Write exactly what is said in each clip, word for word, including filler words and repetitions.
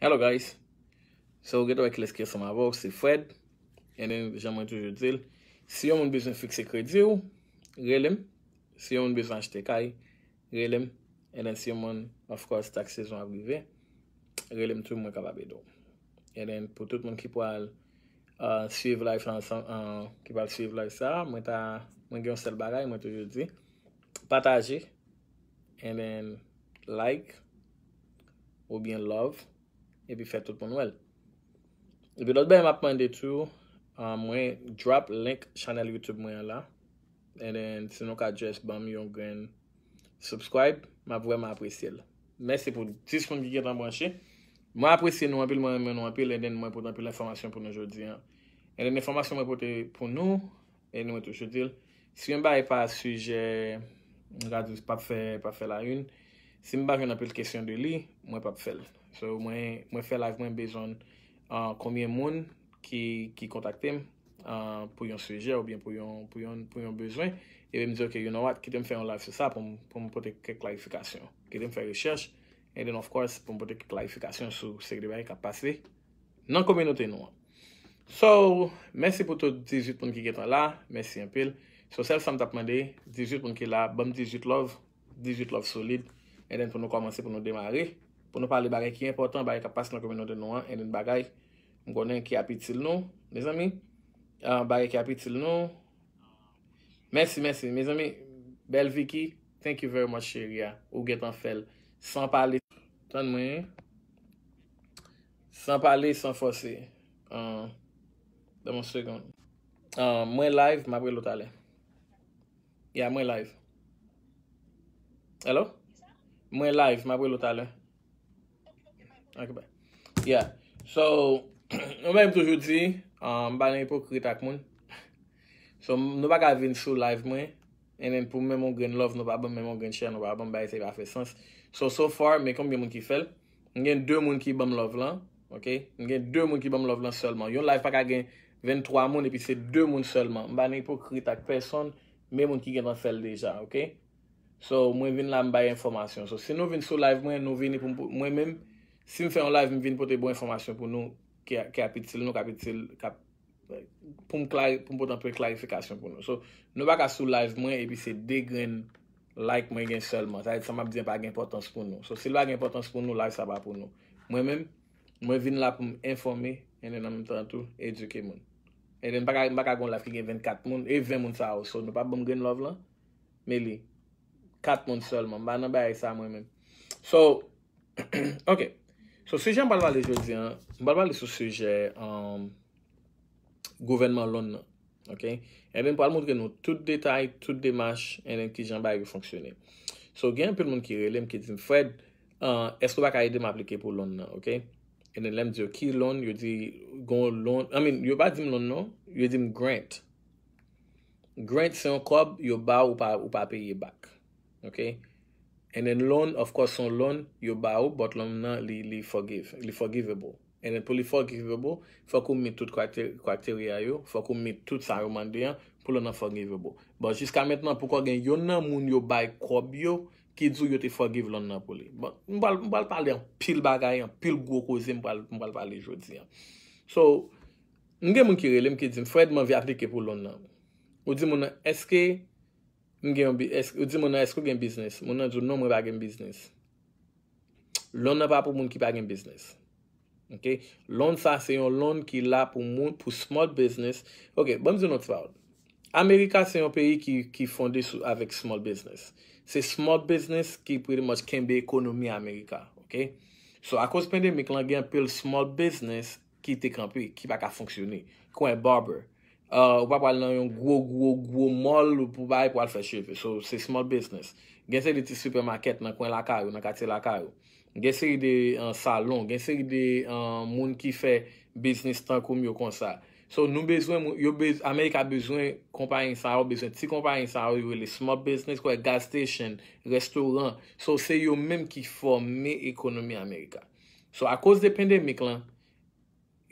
Hello guys. So, ou gentan wè kilès ki ansanm avè w, se Fred. And then, jan mwen toujou di l, si yon moun bezwen fikse kredi w, rele m. Si yon moun bezwen achte kay, rele m. And then, si yon moun, of course, tax sezon ap rive, rele m tou, mwen kapab ede w. And then, pou tout moun ki pral uh, swiv live la ansanm, uh, ki pral swiv live sa, mwen ta, mwen gen yon sèl bagay, mwen toujou di, pataje, and then like, oubyen love, epi fè tout moun wè l. Epi lòt bagay m ap mande tou, uh, mwen drop link channel YouTube mwen an la. And then, si nou ka just ban m yon grenn subscribe, m ap vrèman apresye l. Mèsi pou dis moun ki gentan branche. Mwen apresye nou anpil, mwen renmen nou anpil, and then mwen pote anpil enfòmasyon pou nou jodi an. And then enfòmasyon mwen pote pou nou, e nou mwen toujou di l, si yon bagay pa sijè, m ka di, p ap fè, p ap fè la une, si m pa jwenn anpil kesyon de li, mwen p ap fè l. So, mwen, mwen fè live mwen bezwen uh, konbyen moun ki, ki kontakte m uh, pou yon sijè oubyen pou yon, pou yon, pou yon bezwen. Epi m di, ok, you know what, kite m fè yon live sou sa pou m, pou m pote kèk klarifikasyon. Kite m fè rechèch, and then of course, pou m pote kèk klarifikasyon sou seri de bagay k ap pase nan kominote nou an. So, mèsi pou tout dizuit moun ki gentan la, mèsi anpil. So, sèl sa m t ap mande, dizuit moun ki la, ban m dizuit love, dizuit love solid, and then pou nou kòmanse, pou nou demare, pou nou pale bagay ki enpòtan, bagay k ap pase nan kominote nou an, and then bagay m konnen ki ap itil nou, mezanmi. Ah, bagay ki ap itil nou. Mèsi, mèsi, mezanmi. Bèl Vicky, thank you very much, cheri a. Ou gentan fè l. San pale. Tann mwen. San pale, san fòse. Ah, dans mon second. Ah, mwen live, m ap rele w talè. Yeah, mwen live. Hello? Mwen live, m ap rele w talè. Ok, bye. Yeah. So, mwen menm toujou di, um, m pa nan ipokrit ak moun. So, nou pa ka vin sou live mwen, and then pou menm yon grenn love, nou pa ban m menm yon grenn share, nou pa ban m bagay, sa pa fè sans. So, so far, men konbyen moun ki fè l? M gen de moun ki ban m love lan, ok? M gen de moun ki ban m love lan sèlman. Yon live pa ka gen venntwa moun, epi se de moun sèlman. M pa nan ipokrit ak pèsonn, men moun ki gentan fè l deja, ok? So, mwen vin la, m bay enfòmasyon. So, si nou vin sou live mwen, nou vini pou m, pou, mwen menm, si m fè yon live, m vin pote bon enfòmasyon pou nou, ki, ki ap itil nou, k ap itil, k ap, pou m klari, pou m pote anpil klarifikasyon pou nou. So, nou pa ka sou live mwen, epi se de grenn like mwen gen sèlman. Sa vle di sa m ap di an pa gen enpòtans pou nou. So, si l pa gen enpòtans pou nou, live sa pa pou nou. Mwen menm, mwen vin la pou m enfòme, and then an menm tan tou, edike moun. And then m pa ka, m pa ka gon live ki gen vennkat moun, e ven moun sa yo. So, nou pa ban m grenn love lan. Men li, kat moun sèlman. M pa nan bagay sa mwen menm. So, ok. So, sijè m pral pale jodi an, m pral pale sou sijè, um, gouvènman Lond nan. Ok? And then m pral montre nou tout detay, tout demach, and then kijan bagay yo fonksyone. So, gen anpil moun ki rele m ki di m, Fred, uh, èske w pa ka ede m aplike pou Lond nan? Ok? And then lè m di yo ki Lond, yo di gon Lond, I mean, yo pa di m Lond non, yo di m grant. Grant se yon kòb yo ba w, ou pa, ou pa peye back. Ok? And then loan, of course, se yon loan yo ba ou, but loan nan li, li forgive, li forgivable. And then pou li forgivable, fòk ou meet tout criteria yo, fòk ou meet tout sa yo mande an pou loan nan forgivable. But jiska mentnan, poko gen youn nan moun yo bay kòb yo ki di w yo te forgive loan nan pou li. But m pral, m pral pale anpil bagay, anpil gwo koze m pral, m pral pale jodi an. So, m gen moun ki rele m ki di m, Fred, m anvi aplike pou loan nan. Ou di moun nan, èske m gen yon bi-, èske, ou di moun nan, èske w gen biznis? Moun nan di w, non, mwen pa gen biznis. Loan nan pa pou moun ki pa gen biznis. Ok? Loan sa se yon loan ki la pou moun, pou small business. Ok, ban m di w yon ti pawòl. Amerika se yon peyi ki, ki fonde sou, avèk small business. Se small business ki pretty much kenbe ekonomi Amerika. Ok? So, akoz pandemik lan, gen anpil small business ki te kanpe, ki pa ka fonksyone. Kwen barber. Uh, ou pa pral nan yon gwo, gwo, gwo mall pou bay pou al fè cheve. So, se small business. Gen seri de ti supermarket nan kwen lakay ou, nan katye lakay ou. Gen seri de uh, salon, gen seri de uh, moun ki fè biznis tankou m yo konsa. So, nou bezwen, moun- yo bez, Amerika bezwen konpayi sa yo, bezwen ti konpayi sa yo, yo rele small business, kwè gas station, restoran. So, se yo menm ki fòme ekonomi Amerika. So, akoz de pandemik lan,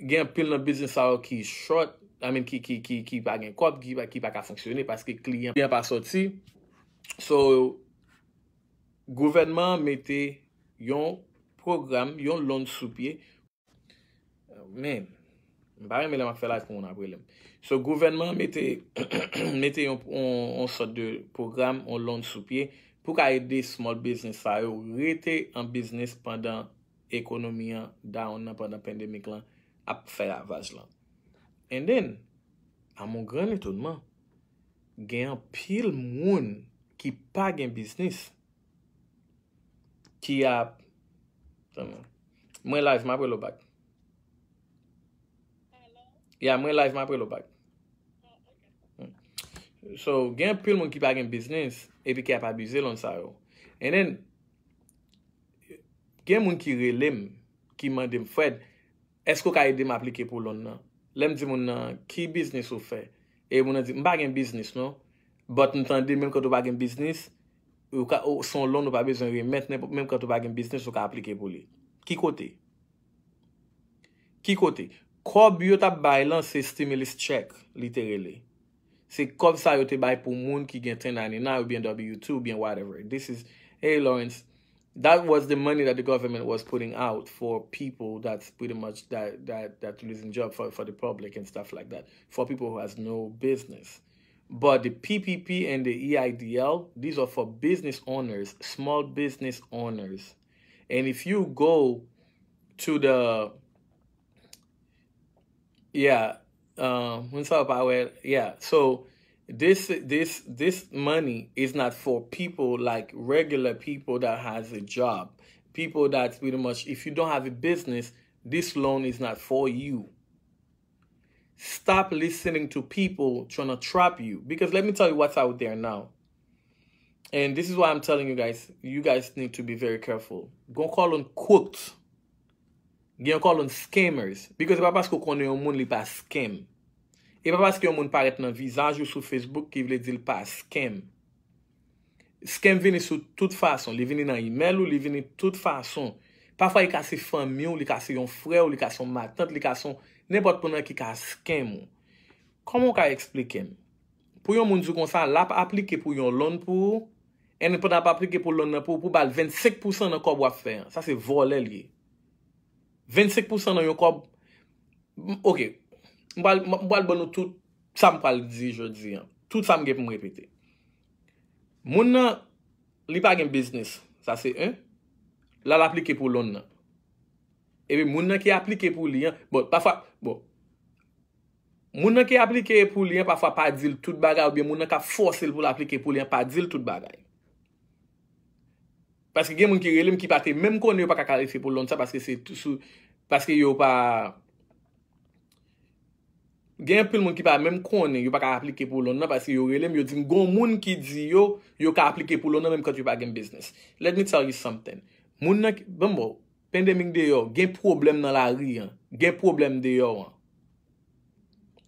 gen anpil nan biznis sa yo ki short, I mean, ki, ki, ki, ki pa gen kòb, ki pa, ki pa ka fonksyone paske kliyan, kliyan pa sòti. So, gouvènman an mete yon pwogram, yon loan sou pye Men, m pa renmen lè m ap fè live pou moun ap rele m. So, gouvènman an mete, mete yon, yon, yon sòt de pwogram, yon loan sou pye, pou ka ede small business sa yo rete an biznis pandan ekonomi an down nan, pandan pandemic lan ap fè ravaj lan. And then, a mon gran etonman, gen anpil moun ki pa gen biznis ki ap, tann, mwen live, m ap rele w back. Ya, mwen live, m ap rele w back. So, gen anpil moun ki pa gen biznis epi ki ap abize loan sa yo. And then, gen moun ki rele m, ki mande m, Fred, èske w ka ede m aplike pou loan nan? Lè m di moun nan, ki biznis ou fè? E moun nan di, m pa gen biznis non. But m tande menm kan ou pa gen biznis, ou ka, ou, se yon loan ou pa bezwen remèt, nenpòt, menm kan ou pa gen biznis, ou ka aplike pou li. Ki kote? Ki kote? Kòb yo t ap bay lan se stimulus check, li te rele. Se kòb sa yo te bay pou moun ki gen ten ninety-nine oubyen W two oubyen whatever. This is, hey Lawrence, that was the money that the government was putting out for people that's pretty much that that that losing job for for the public and stuff like that, for people who has no business. But the P P P and the E I D L, these are for business owners, small business owners. And if you go to the, yeah, um, moun sa pa wè, yeah. So this this this money is not for people like regular people that has a job. People that pretty much, if you don't have a business, this loan is not for you. Stop listening to people trying to trap you. Because let me tell you what's out there now. And this is why I'm telling you guys, you guys need to be very careful. Gon kòlonn kout. Gen yon kòlonn scammers. Because se pa paske w konnen yon moun li pa scam. E pa paske yon moun parèt nan vizaj ou sou Facebook ki vle di l pa scam. Scam vini sou tout fason. Li vini nan email ou, li vini tout fason. Pafwa li ka se fanmi w, li ka se yon frè w, li ka se yon matant, li ka se yon nenpòt moun nan ki ka scam ou. Kòman w ka eksplike m? Pou yon moun di w konsa, l ap aplike pou yon loan pou ou, and pandan l ap aplike pou loan nan pou ou, pou ba l vennsenk pousan nan kòb w ap fè an. Sa se vòlè l ye. Vennsenk pousan nan yon kòb. M- Ok. M pral, m pral ban nou tout sa m pral di jodi an. Tout sa m gen pou m repete. Moun nan, li pa gen biznis. Sa se en. L al aplike pou loan nan. Epi moun nan ki aplike pou li an, bon, pafwa, bon, moun nan ki aplike pou li an, pafwa pa di l tout bagay, oubyen moun nan k ap fòse l pou l aplike pou li an pa di l tout bagay. Paske gen moun ki rele m ki pa te menm konnen yo pa ka kalifye pou loan sa, paske se tou sou, paske yo pa, gen anpil moun ki pa menm konnen yo pa ka aplike pou loan nan, paske yo rele m, yo di m gon moun ki di yo, yo ka aplike pou loan nan menm kan yo pa gen biznis. Let me tell you something. Moun nan ki, ban m ba w, pandemic deyò, gen pwoblèm nan lari an, gen pwoblèm deyò an.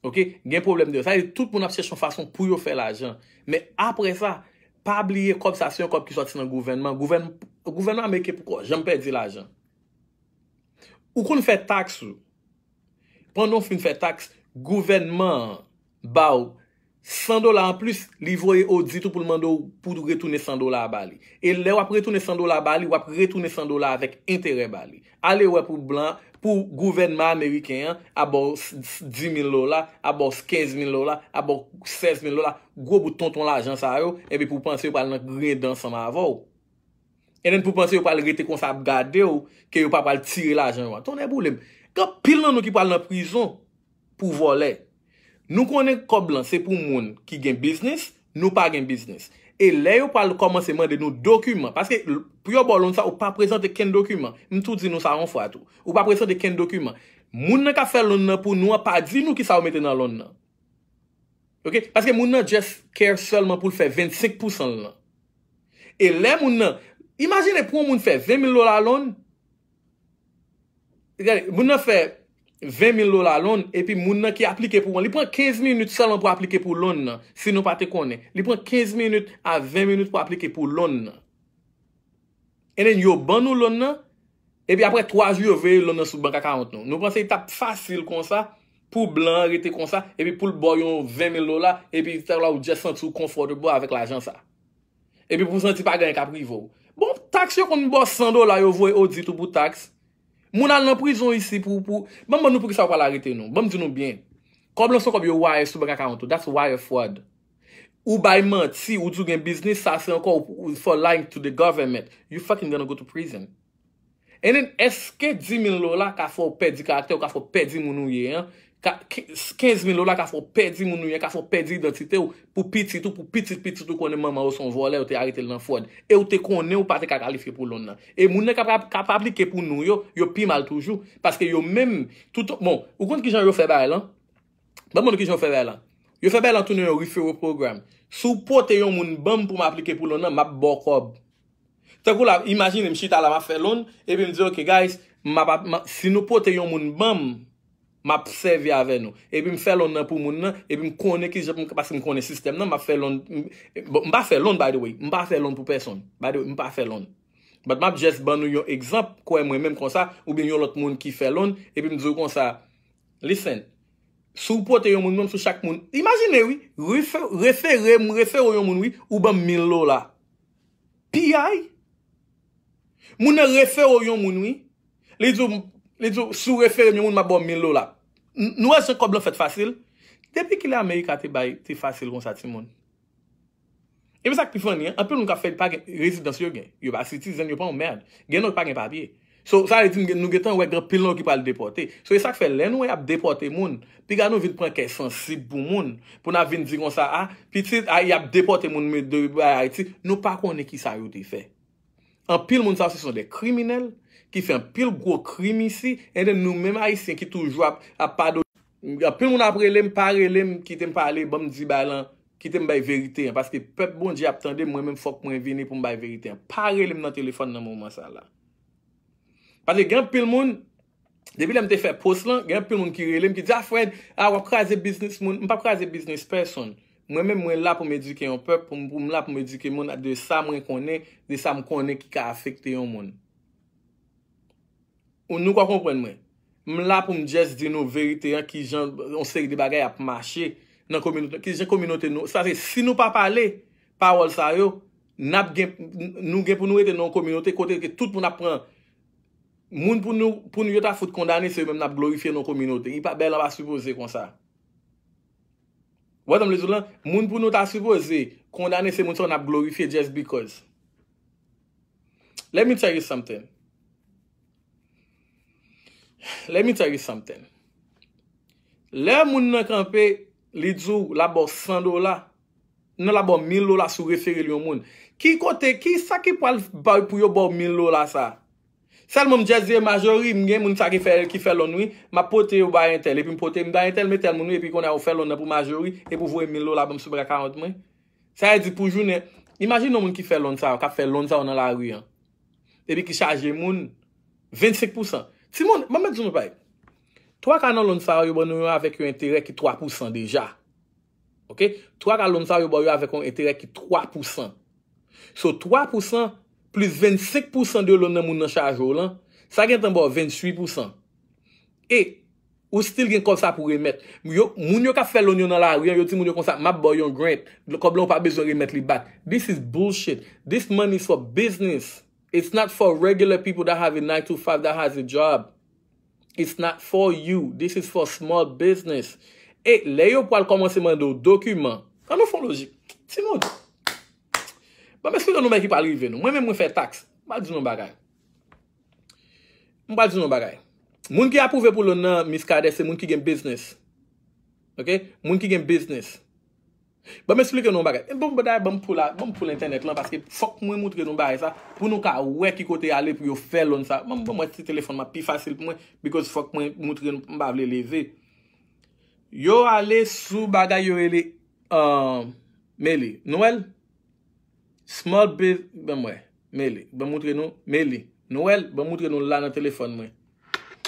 Ok? Gen pwoblèm deyò. Sa vle di tout moun ap chèche yon fason pou yo fè lajan. Men apre sa, pa bliye kòb sa se yon kòb ki sòti nan gouvènman. Gouvèn, gouvènman ameriken poko janm pèdi lajan. Ou konn fè taks ou. Pandan w fin fè taks, gouvènman an ba w san dola anplis, li voye odit ou pou l mande w pou w retounen san dola a ba li. E lè w ap retounen san dola a ba li, w ap retounen san dola avèk enterè ba li. Ale wè pou blan, pou gouvènman ameriken an ap ba w s- s- dis mil dola, ap ba w kenz mil dola, ap ba w sèz mil dola, gwo bout tonton lajan sa yo, epi pou w panse yo pral nan griyen dan ansanm avè w. And then pou w panse yo pral rete konsa ap gade w, ke yo pa pral tire lajan yo an. Tonnè boule m. Gen anpil nan nou ki pral nan prizon pou vòlè. Nou konnen kòb lan se pou moun ki gen biznis, nou pa gen biznis. E lè yo pral kòmanse mande nou dokiman, paske l- pou yo ba w loan sa, ou pa prezante kenn dokiman. M tou di nou sa yon fwa tou. Ou pa prezante kenn dokiman. Moun nan k ap fè loan nan pou nou an pa di nou kisa yo mete nan loan nan. Ok? Paske moun nan just care sèlman pou l fè vennsenk pousan l lan. E lè moun nan, imajine pou yon moun fè ven mil dola loan, gade, moun nan fè ven mil dola loan, epi moun nan ki aplike pou an, li pran kenz minit sèlman pou aplike pou loan nan, si nou pa te konnen. Li pran kenz minit a ven minit pou aplike pou loan nan. And then yo ban nou loan nan, epi apre twa jou yo veye loan nan sou bank account nou. Nou panse li t ap fasil konsa, pou blan an rete konsa, epi pou l ba w yon ven mil dola, epi talè ou just santi w comfortable avèk lajan sa. Epi pou w santi pa gen anyen k ap rive w. Bon, taks yo konn ba w san dola, yo voye odit ou pou taks. Moun al nan prizon isi pou, pou, ban m ban nou poukisa yo pral arete nou. Ban m di nou byen. Kòb lan se yon kòb yo wire sou bank account ou. That's wire fraud. Ou bay manti, ou di w gen biznis, sa se ankò ou, for lying to the government. You fucking gonna go to prison. And then, èske dis mil dola ka fè w pèdi karaktè, ou ka fè w pèdi moun ou ye an? Ka, kenz mil dola ka fè w pèdi moun ou ye an, ka fè w pèdi idantite w pou pitit ou, pou pitit pitit ou konnen manman w se yon vòlè, yo te arete l nan fròd. E ou te konnen ou pa te ka kalifye pou loan nan. E moun nan k ap, k ap aplike pou nou yo, yo pi mal toujou. Paske yo menm, tout, bon, ou konn kijan yo fè bagay lan? Ban m montre kijan yo fè bagay lan. Yo fè bagay lan tounen yon referral program. Si w pote yon moun ban m pou m aplike pou loan nan, m ap ba w kòb. Tankou la, imajine m chita la, m ap fè loan, epi m di, "Ok, guys, m ap, m ap, si nou pote yon moun ban m, m ap sèvi avè nou." Epi m fè loan nan pou moun nan, epi m konnen kijan, paske m konnen sistèm nan, m ap fè loan, m, bon, m pa fè loan, by the way, m pa fè loan pou pèsonn. By the way, m pa fè loan. But m ap just ban nou yon egzanp, kwè mwen menm konsa, oubyen yon lòt moun ki fè loan, epi m di w konsa, "Listen, si w pote yon moun ban m sou chak moun, imajine wi, refe-, refere m, refere w yon moun wi, ou ban m mil dola." P I? Moun nan refere w yon moun wi. Li di w, li di w, "Si w refere m yon moun, m ap ba w mil dola." N-, nou wè jan kòb lan fèt fasil? Depi kilè America te bay, te fasil konsa, timoun? Epi sa k pi funny, an, anpil moun k ap fè pa gen rezidans yo gen. Yo pa citizen, yo pa yon mèd. Gen nòt pa gen papye. So, sa vle di m gen, nou gentan wè gen anpil nan yo ki pral depòte. So, e sa k fè lè nou wè y ap depòte moun, piga nou vin pran kè sansib pou moun, pou n ap vin di konsa, "A, pitit, a, y ap depòte moun de Ayiti." Nou pa konnen ki sa yo te fè. Anpil moun sa yo, se son de kriminèl ki fè anpil gwo krim isi, and then nou menm Ayisyen ki toujou ap, ap padone. Anpil moun ap rele m, pa rele m, kite m pale, ban m di bagay lan, kite m bay verite an, paske pèp Bondye ap tande m, mwen menm fòk mwen vini pou m bay verite an. Pa rele m nan telefòn nan moman sa la. Paske gen anpil moun, depi lè m te fè post lan, gen anpil moun ki rele m, ki di, "A, Fred, a, w ap kraze biznis moun." M p ap kraze biznis pèsonn. Mwen menm, mwen la pou m edike yon pèp, pou m, pou m la pou m edike moun de sa mwen konnen, de sa m konnen ki ka afekte yon moun. Ou, nou ka konprann mwen. M la pou m just di nou verite an, kijan yon seri de bagay ap mache nan kominote, kijan kominote nou. Sa se, si nou pa pale pawòl sa yo, n ap gen, nou gen pou nou rete nan yon kominote kote ke tout moun ap pran moun pou nou, pou nou yo ta fout kondane, se yo menm n ap glorifye nan yon kominote. Li pa, bagay lan pa sipoze konsa. Ou wè sa m vle di w lan? Moun pou nou ta sipoze kondane, se moun sa yo n ap glorifye just because. Let me tell you something. Let me tell you something. Lè moun nan kanpe, li di w l ap ba w san dola, non, l ap ba w mil dola si w refere l yon moun. Ki kote, ki sa ki pral bay pou yo ba w mil dola sa? Sèlman m just di Majori, m gen moun sa ki fè, ki fè loan wi, m ap pote yo bay entèl, epi m pote m bay entèl, men tèl moun wi, epi kounye a ou fè loan nan pou Majori, epi w voye mil dola ban m sou bank account mwen. Sa vle di pou jounen, imajine yon moun ki fè loan sa yo, k ap fè loan sa yo nan lari an. Epi ki chaje moun vennsenk pousan. Timoun, ban m di nou bay. Twa ka nan loan sa yo, yo ban nou yo avèk yon enterè ki twa pousan deja. Ok? Twa ka loan sa yo ba w yo avèk yon enterè ki twa pousan. So, twa pousan plis vennsenk pousan de loan nan moun nan chaje w lan, sa gentan ba w venntuit pousan. E, ou still gen kòb sa pou remèt. Yo, moun yo k ap fè loan yo nan lari an, yo di moun yo konsa, "M ap ba w yon grant. Kòb lan ou pa bezwen remèt li back." This is bullshit. This money is for business. It's not for regular people that have a nine to five that has a job. It's not for you. This is for small business. E lè yo pral kòmanse mande w dokiman, an nou fè yon lojik. Timoun, ban m esplike nou bagay ki pral rive nou. Mwen menm mwen fè taks. M pral di nou yon bagay. M pral di nou yon bagay. Moun ki apwouve pou loan nan Miskaden se moun ki gen biznis. Ok? Moun ki gen biznis. Ban m esplike nou yon bagay. Bon, bon, dayè, ban m pou la, ban m pou entènèt lan, paske fòk mwen moutre nou bagay sa, pou nou ka wè ki kote y ale pou yo fè loan sa. Ban m, ban m wè si telefòn mwen ap pi fasil pou mwen, because fòk mwen moutre nou, m pa vle leve. Yo ale sou bagay yo rele, euh, Meli. Nou wè l? Small biz, ban m wè. Meli. Ban m moutre nou. Meli. Nou wè l? Ban m moutre nou la nan telefòn mwen.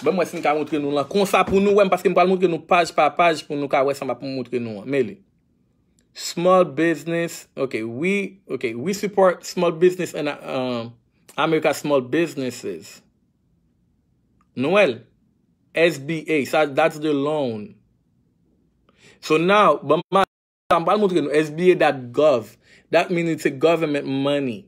Ban m wè si m ka moutre nou lan. Konsa pou nou wè m, paske m pral moutre nou paj pa paj pou nou ka wè sa m ap moutre nou an. Meli. Small business. Ok, we, ok, we support small business and, um, America small businesses. Nou wè l? S B A, sa, that's the loan. So now, ban m Sa m pral moutre nou, S B A dot gov. That mean it's a government money.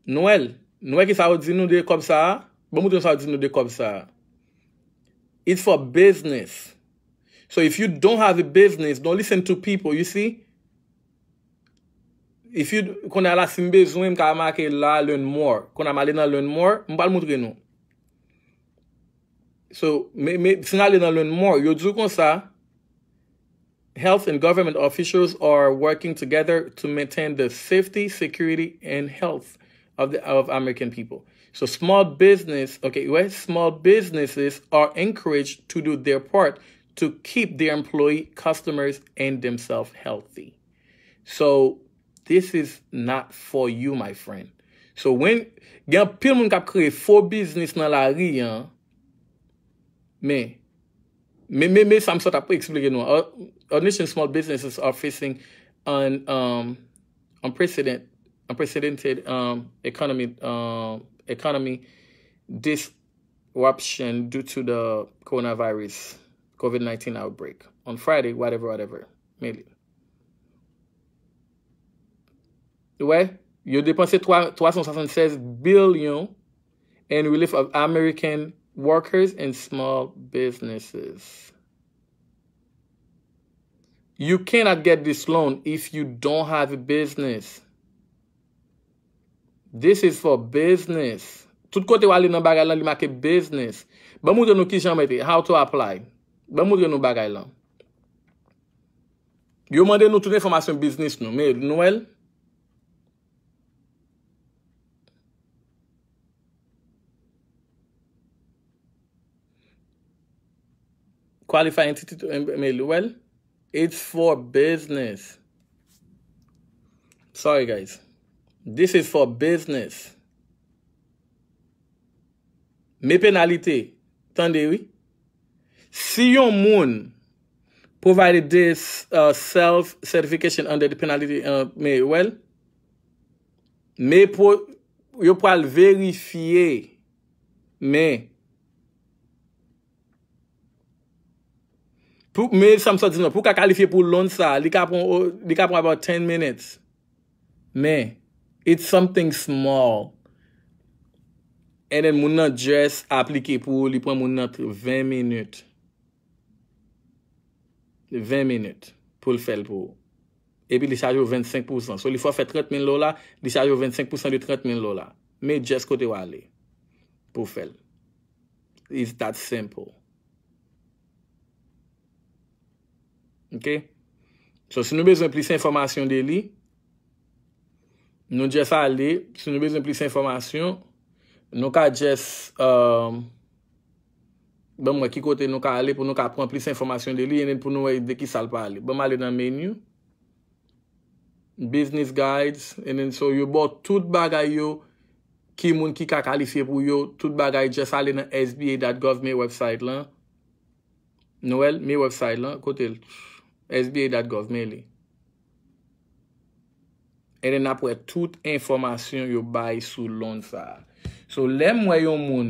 Nou wè l? Nou wè ki sa yo di nou de kòb sa a? Bon, mwen sa di nou de kòb sa. It's for business. So if you don't have a business, don't listen to people, you see? If you, kounye a la, si m bezwen, m ka make la, learn more. Kounye a m ale nan learn more, m pral montre nou. So, me, me, si n ale nan learn more, yo di w konsa, health and government officials are working together to maintain the safety, security, and health of the, of American people. So small business, okay, well, small businesses are encouraged to do their part to keep their employee, customers, and themselves healthy. So this is not for you, my friend. So when, gen anpil moun k ap kreye fo biznis nan lari an, men, men, men, men sa m sot ap eksplike nou. Our, our nation's small businesses are facing an, um, unprecedented, unprecedented, um, economy, um, economy disruption due to the coronavirus, covid nineteen outbreak. On Friday, whatever, whatever. Men li. Wè, yo depanse twa, twa san swasannsèz bilyon in relief of American workers and small businesses. You cannot get this loan if you don't have a business. This is for business. Tout kote w ale nan bagay lan, li make business. Ban m montre nou kijan mete, how to apply. Ban m montre nou bagay lan. Yo mande nou tout enfòmasyon biznis nou, men nou wè l. Qualify entity to, men nou wè l. It's for business. Sorry, guys. This is for business. Men penalite. Tande, wi. Si yon moun provided this, uh, self certification under the penalty, uh, men, well, men pou, yo pral verifye, men, pou, men sa m sot di nou, pou w ka kalifye pou loan sa, li ka pran, li ka pran about ten minutes. Men, it's something small. And then moun nan just aplike pou ou, li pran moun nan ven minit. Ven minit pou l fè l pou ou. Epi li chaje w vennsenk pousan. So li fè w fè trant mil dola, li chaje w vennsenk pousan de trant mil dola. Men just kote w ale pou w fè l. It's that simple. Ok? So, si nou bezwen plis enfòmasyon de li, nou just ale. Si nou bezwen plis enfòmasyon, nou ka just, um, ban m wè ki kote nou ka ale pou nou ka pran plis enfòmasyon de li, and then pou nou wè de ki sa l pale. Ban m ale nan menu. Business guides, and then so yo ba w tout bagay yo, ki moun ki ka kalifye pou yo, tout bagay, just ale nan S B A dot gov, men website lan. Nou wè l, men website lan, kote l? S B A dot gov, men li. And then n ap wè tout enfòmasyon yo bay sou loan sa a. So, lè m wè yon moun,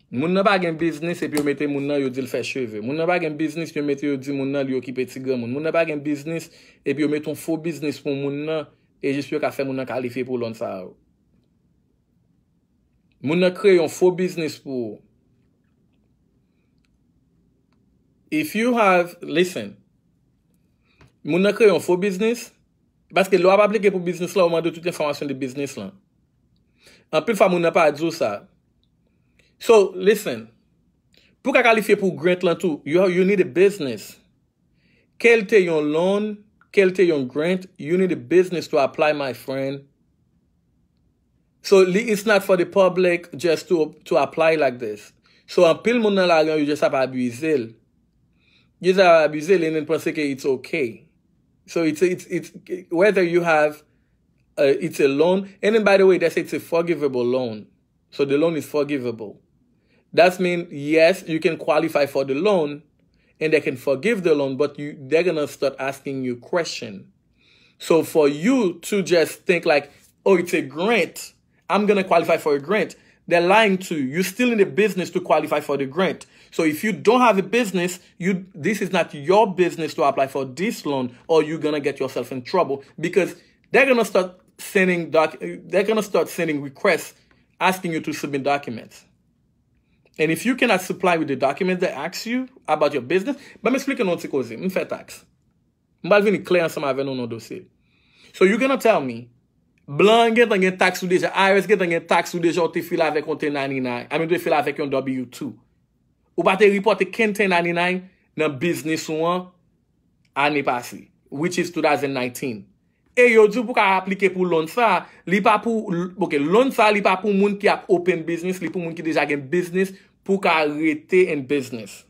moun nan pa gen biznis epi yo mete moun nan, yo di l fè cheve. Moun nan pa gen biznis, yo mete, yo di moun nan li okipe ti granmoun. Moun nan pa gen biznis epi yo mete yon fo biznis pou moun nan e jis pou yo ka fè moun nan kalifye pou loan sa yo. Moun nan kreye yon fo biznis pou ou. If you have, listen, moun nan kreye yon fo biznis, paske lè w ap aplike pou biznis lan, ou mande tout enfòmasyon de biznis lan. Anpil fwa, moun nan pa di w sa. So, listen, pou w ka kalifye pou grant lan tou, you, you need a business. Kèlte yon loan, kèlte yon grant, you need a business to apply, my friend. So, li, it's not for the public just to, to apply like this. So, anpil moun nan lari an, yo just ap abize l. Yo just ap abize l, and then panse ke it's okay. So, it's, it's, it's, whether you have, uh, it's a loan, and then, by the way, they say it's a forgivable loan. So the loan is forgivable. That means, yes, you can qualify for the loan, and they can forgive the loan, but you, they're gonna start asking you question. So for you to just think like, "Oh, it's a grant, I'm gonna qualify for a grant," they're lying to you. You still need a business to qualify for the grant. So if you don't have a business, you, this is not your business to apply for this loan, or you're gonna get yourself in trouble because they're gonna start sending doc, they're gonna start sending requests asking you to submit documents. And if you cannot supply with the documents that ask you about your business, ban m eksplike nou yon ti koze. M fè tax. M pral vini klè ansanm avè nou nan dosye. So you're gonna tell me, blan gentan gen tax ou deja, I R S gentan gen tax ou deja, ou te file avèk yon ten ninety-nine, I mean, ou te file avèk yon W two. Ou pa te reporte kenn ten ninety-nine nan business ou an ane pase, which is two thousand nineteen. E yo di w pou ka aplike pou loan sa, li pa pou, ok, loan sa, li pa pou moun ki ap open business, li pou moun ki deja gen business pou ka rete in business.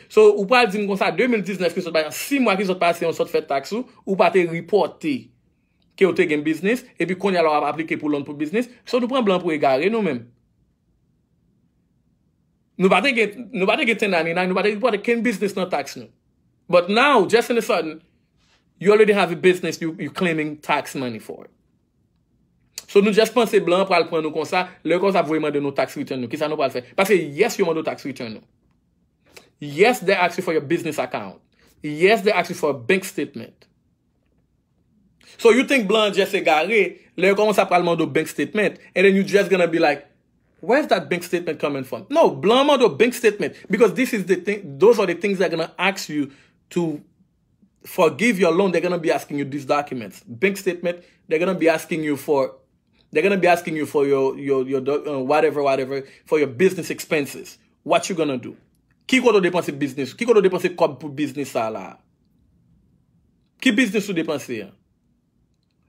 So, ou pral di m konsa, de mil diznèf ki sot pase, sis mwa ki sot pase, yon sot fè tax ou, ou pa te reporte ke w te gen business, epi kounye a la w ap aplike pou loan pou business. So, nou pran blan pou egare nou menm. Nou pa te gen, nou pa te gen ten ninety-nine, nou pa te reporte kenn business nan tax nou. But now, just in a sudden, you already have a business you, you claiming tax money for. So nou just panse blan pral pran nou konsa, lè konsa voye mande nou tax return nou. Kisa nou pral fè? Paske yes, yo mande w tax return nou. Yes, they ask you for your business account. Yes, they ask you for a bank statement. So you think blan just egare, lè yo kòmanse ap pral mande w bank statement, and then you just gonna be like, where's that bank statement coming from? No, blan mande w bank statement because this is the thing, those are the things they're gonna ask you to forgive your loan. They're gonna be asking you these documents, bank statement. They're gonna be asking you for, they're gonna be asking you for your your your do- uh, whatever, whatever, for your business expenses. What you gonna do? Ki kote w depanse business? Ki kote w depanse kòb pou business sa la? Ki business ou depanse an?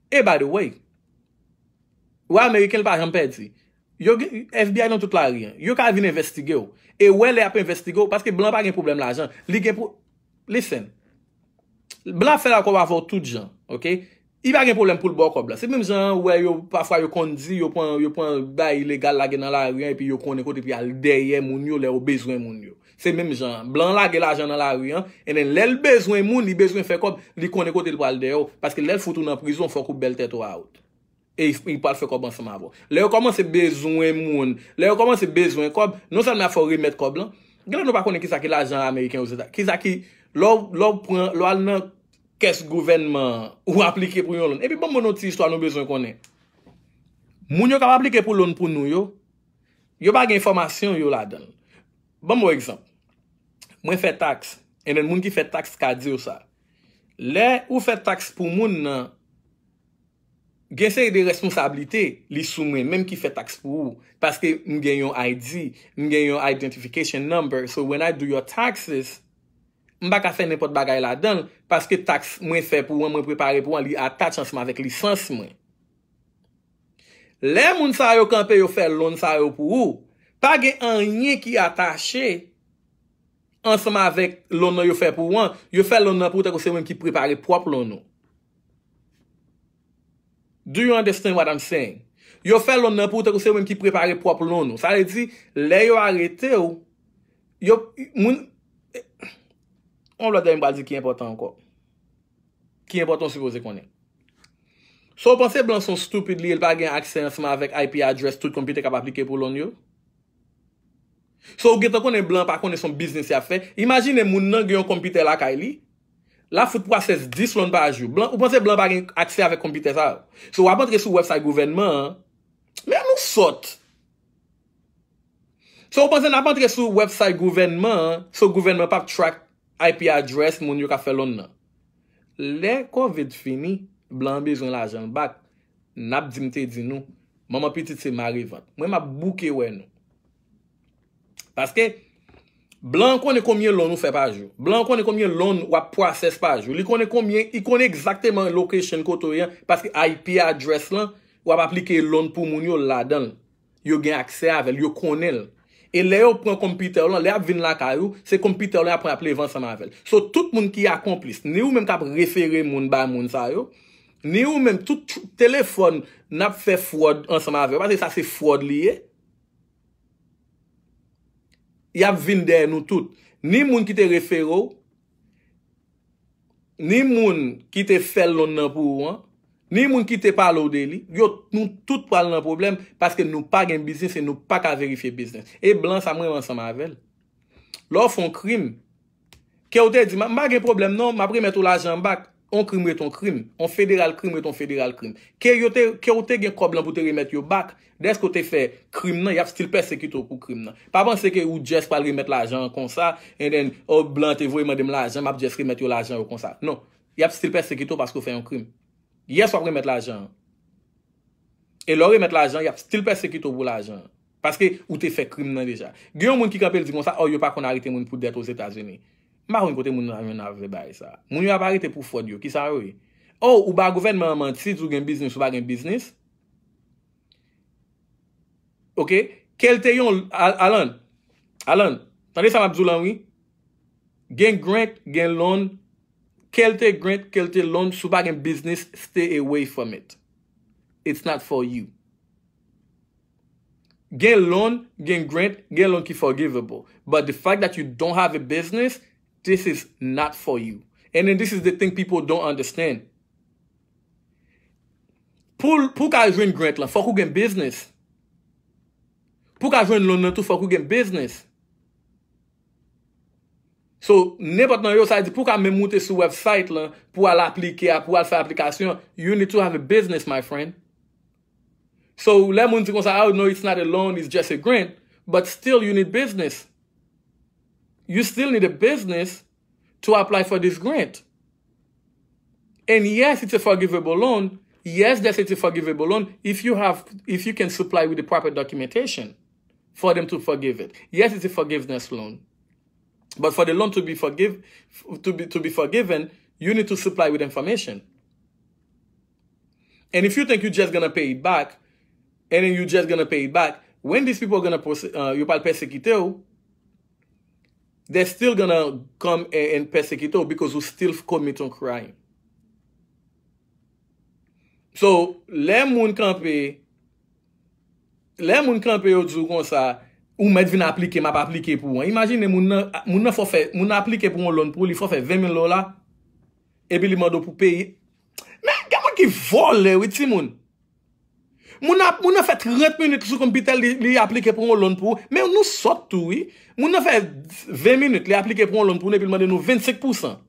E by the way, wa Ameriken pa janm pèdi. Yo gen F B I nan tout lari an. Yo ka vin envestige w. E wè lè y ap envestige w, paske blan pa gen pwoblèm lajan. Li gen pou, listen. Blan ap fè lakòb avè w tout jan, ok? Li pa gen pwoblèm pou l ba w kòb la. Se menm jan wè yo, pafwa yo konn di, yo pran, yo pran bay ilegal lage nan lari an, epi yo konnen kote pou y al dèyè moun yo lè yo bezwen moun yo. Se menm jan an. Blan lage lajan nan lari an, and then lè l bezwen moun, li bezwen fè kòb, li konnen kote l pral dèyè w. Paske lè l fout ou nan prizon, fòk ou bèl tèt ou out. E li, li pral fè kòb ansanm avè w. Lè yo kòmanse bezwen moun, lè yo kòmanse bezwen kòb, non sèlman y ap fè w remèt kòb lan, genlè nou pa konnen kisa ki lajan ameriken Ozeta-, kisa ki, lè w, lè w pran, lè w al nan kès gouvènman an, ou aplike pou yon loan. Epi ban m yon ti istwa nou bezwen konnen. Moun yo k ap aplike pou loan pou nou yo, yo pa gen enfòmasyon yo ladan l. Ban m yon egzanp. Mwen fè tax, and then moun ki fè tax ka di w sa. Lè ou fè tax pou moun nan, gen seri de responsablite li sou mwen menm ki fè tax pou ou. Paske m gen yon I D, m gen yon identification number. So when I do your taxes, m pa ka fè nenpòt bagay ladan l, paske tax mwen fè pou an, mwen prepare pou an, li attach ansanm avèk lisans mwen. Lè moun sa yo kanpe, yo fè loan sa yo pou ou, pa gen anyen ki atache ansanm avèk loan nan yo fè pou ou an. Yo fè loan nan pou ou tankou se ou menm ki prepare pwòp loan ou. Do you understand what I'm saying? Yo fè loan nan pou ou tankou se ou menm ki prepare pwòp loan ou. Sa vle di, lè yo arete w, yo, moun, yon lòt bagay m pral di ki enpòtan ankò. Ki enpòtan w sipoze konnen. So w panse blan se yon stupid li ye, l pa gen aksè ansanm avèk I P address tout konpitè k ap aplike pou loan yo? So ou gentan konnen blan pa konnen se yon biznis y ap fè? Imajine moun nan gen yon konpitè lakay li, l ap fout pwosès dis loan pa jou. Blan, ou panse blan pa gen aksè avèk konpitè sa yo? So w ap antre sou website gouvènman an. Men nou sòt. So ou panse n ap antre sou website gouvènman an, so gouvènman p ap track I P address moun yo k ap fè loan nan? Lè covid fini, blan an bezwen lajan l back, n ap di m te di nou, manman pitit se mare vant. Mwen m ap bouke wè nou. Paske blan an konnen konbyen loan ou fè pa jou. Blan an konnen konbyen loan w ap pwosès pa jou. Li konnen konbyen, li konnen egzakteman location kote w ye an, paske I P address lan, w ap aplike loan pou moun yo ladan l. Yo gen aksè avè l, yo konnen l. E lè yo pran konpitè w lan, lè y ap vin lakay ou, se konpitè w lan y ap pran y ap leve ansanm avè l. So, tout moun ki akonplis, ni ou menm k ap refere moun bay moun sa yo, ni ou menm, tout tr-, telefòn n ap fè fwòd ansanm avè yo, paske sa se fwòd li ye. Y ap vin dèyè nou tout. Ni moun ki te refere w, ni moun ki te fè loan nan pou ou an, ni moun ki te pale w de li, yo, nou tout pral nan pwoblèm paske nou pa gen biznis e nou pa ka verifye biznis. E blan sa mwen ansanm avè l. Lè w fè yon krim, ke w te di, "M pa gen pwoblèm non, m ap remèt ou lajan an back." On krim ret on krim. On federal krim ret on federal krim. Ke yo te, ke ou te gen kòb lan pou te remèt yo back, dèske ou te fè krim nan, y ap still pèsekite w pou krim nan. Pa panse ke ou just pral remèt lajan an konsa, and then, oh, blan te voye mande m lajan, m ap just remèt yo lajan yo konsa. Non. Y ap still pèsekite w paske ou fè yon krim. Yes, w ap remèt lajan an. E lè w remèt lajan, y ap still pèsekite w pou lajan an. Paske ou te fè krim nan deja. Gen yon moun ki kanpe l di konsa, oh, yo pa konn arete moun pou dèt Ozetazini. M pa konn kote moun nan jwenn avè bagay sa. Moun yo ap arete pou fwòd yo. Kisa yo ye? Oh, ou ba gouvènman an manti, di w gen biznis, ou pa gen biznis. Ok? Kèl te yon, Al- Alan, Alan, tande sa m ap di w lan, wi. Gen grant, gen loan. Kèl te grant, kèl te loan, si w pa gen biznis, stay away from it. It's not for you. Gen loan, gen grant, gen loan ki forgivable. But the fact that you don't have a business, this is not for you. And then this is the thing people don't understand. Pou, pou w ka jwenn grant lan, fòk ou gen business. Pou w ka jwenn loan nan tou, fòk ou gen business. So, nenpòt nan yo, sa di pou w ka menm moute sou website lan, pou w al aplike a, pou w al fè aplikasyon, you need to have a business, my friend. So, lè moun di konsa, oh no, it's not a loan, it's just a grant, but still you need business. You still need a business to apply for this grant. And yes, it's a forgivable loan. Yes, that's it's a forgivable loan if you have if you can supply with the proper documentation for them to forgive it. Yes, it's a forgiveness loan. But for the loan to be forgive to be to be forgiven, you need to supply with information. And if you think you're just gonna pay it back, and then you're just gonna pay it back, when these people are gonna pers- uh, yo pral pèsekite w, they're still gonna come and, and pèsekite w because you still commit a crime. So, lè moun kanpe, lè moun kanpe yo di w konsa, ou mèt vin aplike, m ap aplike pou ou. Imajine moun nan, moun nan fò fè, moun nan aplike pou yon loan pou li fò fè ven mil dola, epi li mande w pou peye. Men gen moun ki vòlè, wi, timoun. Moun nan, moun nan fè trant minit sou konpitè l, li, li aplike pou yon loan pou ou. Men nou sòt tou, wi. Moun nan fè ven minit, li aplike pou yon loan pou nou, epi l mande nou vennsenk pousan.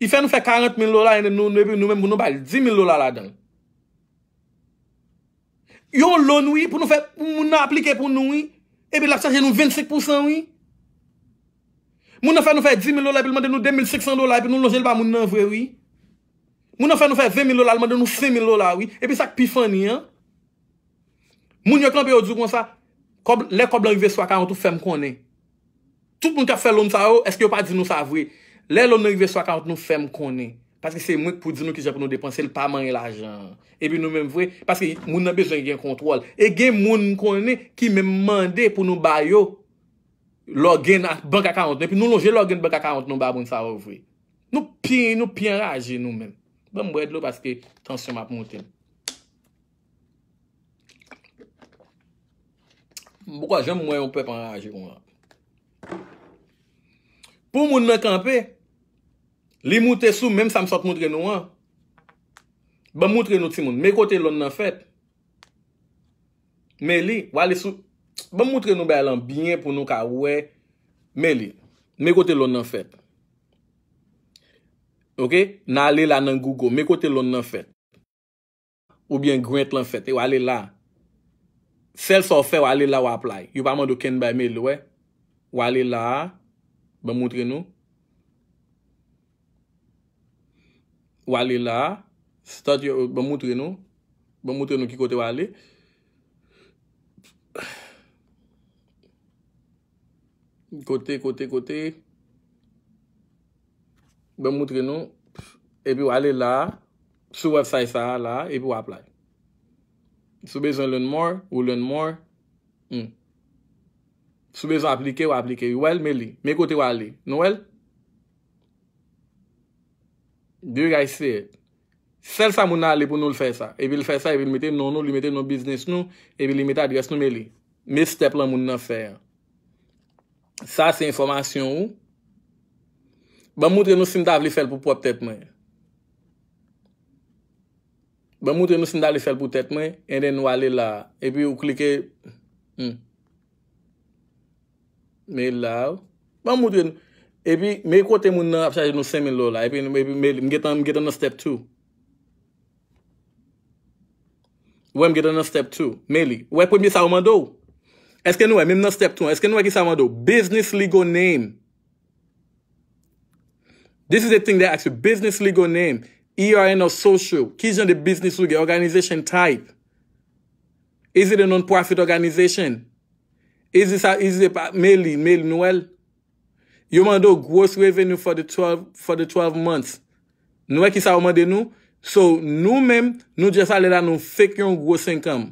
Li fè nou fè karant mil dola, e nou, nou, epi nou menm, pou nou ba l dis mil dola ladan l. Yon loan, wi, pou nou fè, pou moun nan aplike pou nou, wi. Epi l ap chaje nou vennsenk pousan, wi. Moun nan fè nou fè dis mil dola, epi l mande nou de mil senk san dola, epi nou lonje l ba moun nan vre, wi. Moun nan fè nou fè ven mil dola, l mande nou senk mil dola, wi. Epi sa k pi funny an, moun yo kanpe, yo di w konsa, kòb, lè kòb lan rive sou akawont ou, fè m konnen. Tout moun k ap fè loan sa yo, èske yo pa di nou sa vre? Lè loan nan rive sou akawont nou, fè m konnen. Paske se mwen k pou di nou kijan pou nou depanse l, pa manyen lajan an. Epi nou menm vre, paske moun nan bezwen gen kontwòl. E gen moun m konnen ki menm mande pou nou ba yo login ak bank account nou. Epi nou lonje login bank account nou ba moun sa yo vre. Nou pi, nou pi anraje nou menm. Ban m bwè dlo paske tansyon m ap monte m. M poko janm wè yon pèp anraje konsa. Pou moun nan kanpe, li moute sou menm sa m sot moutre nou an. Ban m moutre nou timoun. Men kote loan nan fèt. Men li, w ale sou. Ban m moutre nou bagay lan byen pou nou ka wè. Men li. Men kote loan nan fèt. Ok? N ale la nan Google. Men kote loan nan fèt. Oubyen grant lan fèt. E w ale la. Sèl sa w fè, w ale la, w apply. Yo pa mande okenn bagay, men li, wè. W ale la. Ban m moutre nou. W ale la. Start your, ban m moutre nou. Ban m moutre nou ki kote w ale. Kote, kote, kote. Ban m moutre nou. Epi w ale la. Sou website sa a la. Epi w apply. Si w bezwen learn more, ou learn more. Hmm. Si w bezwen aplike, w aplike. Ou wè l, men li. Men kote w ale. Nou wè l? Do you guys see it? Sèl sa moun nan ale pou nou l fè sa. Epi l fè sa, epi l mete non nou, li mete non biznis nou, epi li mete adrès nou, men li. Men step lan moun nan fè an. Sa se enfòmasyon ou. Ban m moutre nou si m ta vle fè l pou pwòp tèt mwen. Ban m moutre nou si m ta vle fè l pou tèt mwen, and then w ale la. Epi w klike. Hmm. Men la, ban m moutre nou. Epi, men kote moun nan ap chaje nou senk mil dola. Epi, epi men, m gentan, m gentan nan step two. Ou wè, m gentan nan step two. Men li. Ou wè, premye sa yo mande w. Èske nou wè, menm nan step two, èske nou wè ki sa yo mande w? Business legal name. This is the thing they ask you. Business legal name. E R N or social. Ki jan de business ou gen? Organization type. Is it a non-profit organization? Is it, is it, men li, men li, nou wè l. Yo mande w gross revenue for the twelve, for the twelve months. Nou wè ki sa yo mande nou? So, nou menm, nou just ale la, nou fake yon gwo senk an.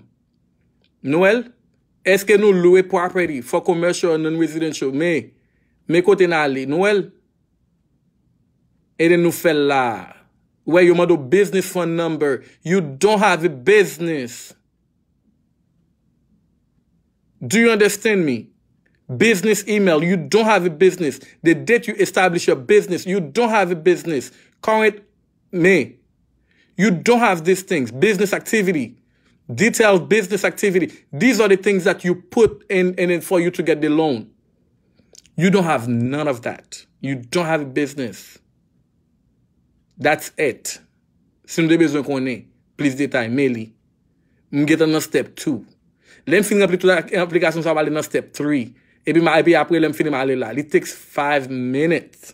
Nou wè l? Èske nou lwe property for commercial or non-residential? Men, men kote n ale, nou wè l? E de nou fè l la. Ou wè, yo mande w business phone number. You don't have a business. Do you understand me? Business email. You don't have a business. The date you establish your business, you don't have a business. Current, men. You don't have these things. Business activity. Detailed business activity. These are the things that you put in, in it for you to get the loan. You don't have none of that. You don't have a business. That's it. Si nou te bezwen konnen plis detay, men li. M gentan nan step two. Lè m fin ranpli tout aplikasyon sa, m ale nan step three. Epi, m, epi apre, lè m fini, m ale la. It takes five minutes.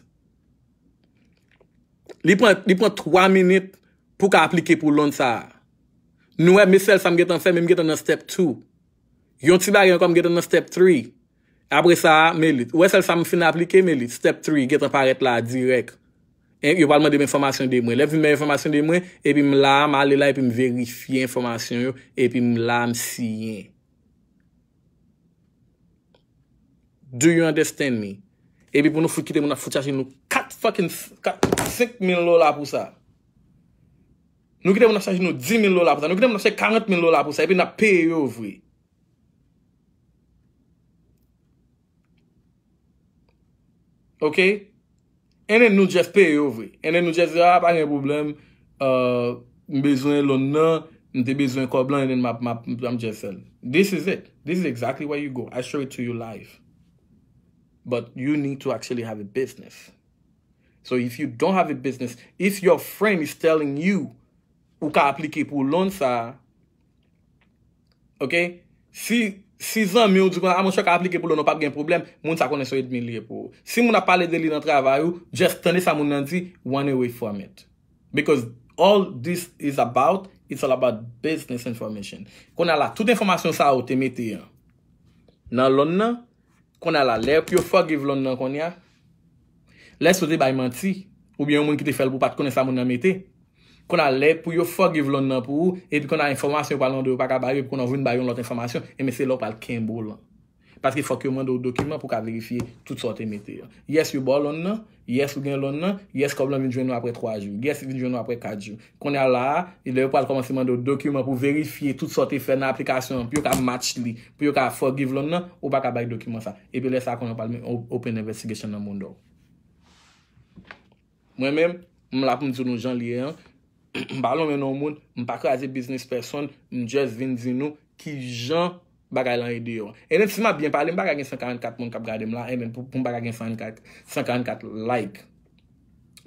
Li pran, li pran twa minit pou w ka aplike pou loan sa a. Nou wè, men sèl sa m gentan fè, men m gentan nan step two. Yon ti bagay ankò, m gentan nan step three. Apre sa, men li. Ou wè sèl sa m fin aplike, men li. Step three, gentan parèt la, dirèk. E yo pral mande m enfòmasyon de mwen. Lè yo vin mande m enfòmasyon de mwen, epi m la, m ale la, epi m verifye enfòmasyon yo, epi m la, m siyen. Do you understand me? Epi pou nou fout kite moun ap fout chache nou kat fucking, kat, senk mil dola pou sa. Nou kite moun ap chache nou dis mil dola pou sa. Nou kite moun ap chache karant mil dola pou sa. Epi n ap peye yo vre. Ok? And then nou just peye yo vre. And then nou just di, ah, pa gen pwoblèm. Uh, m bezwen loan nan, m te bezwen kòb lan, and then m ap, m ap, m ap just sell. This is it. This is exactly where you go. I show it to you live. But you need to actually have a business. So if you don't have a business, if your friend is telling you ou ka aplike pou loan sa, ok? Si, si zanmi w di konsa, ah, monchè, w ka aplike pou loan, ou p ap gen pwoblèm, moun sa konnen se yon ènmi li ye pou ou. Si moun ap pale de li nan travay ou, just tande sa moun nan di, run away from it. Because all this is about, it's all about business information. Kounye a la, tout enfòmasyon sa ou te mete an nan loan nan, kounye a la, lè pou yo forgive loan nan kounye a, lè si w te bay manti, oubyen yon moun ki te fè l pou w pa t konnen sa moun nan mete, kounye a lè pou yo forgive loan nan pou ou, epi kounye a enfòmasyon yo pral mande yo pa ka ba yo, epi kounye a w vin ba yo yon lòt enfòmasyon, enben se la w pral kenbe w lan. Paske fòk yo mande w dokiman pou w ka verifye tout sa w te mete an. Yes, yo ba w loan nan, yes, ou gen loan nan, yes, kòb lan vin jwenn ou apre twa jou, yes, li vin jwenn ou apre kat jou. Kounye a la a, lè yo pral kòmanse mande w dokiman pou verifye tout sa w te fè nan aplikasyon an, pou yo ka match li, pou yo ka forgive loan nan, ou pa ka bay dokiman sa. Epi lè sa a, kounye a w pral open investigation nan moun dò. Mwen menm, m la pou m di nou jan li ye an. M pa lonmen non moun, m pa kraze biznis pèsonn, m just vin di nou kijan bagay lan ye deyò. And then si m ap byen pale, m pa ka gen san karannkat moun k ap gade m la, and then pou, pou m pa ka gen san karannkat, san karannkat like.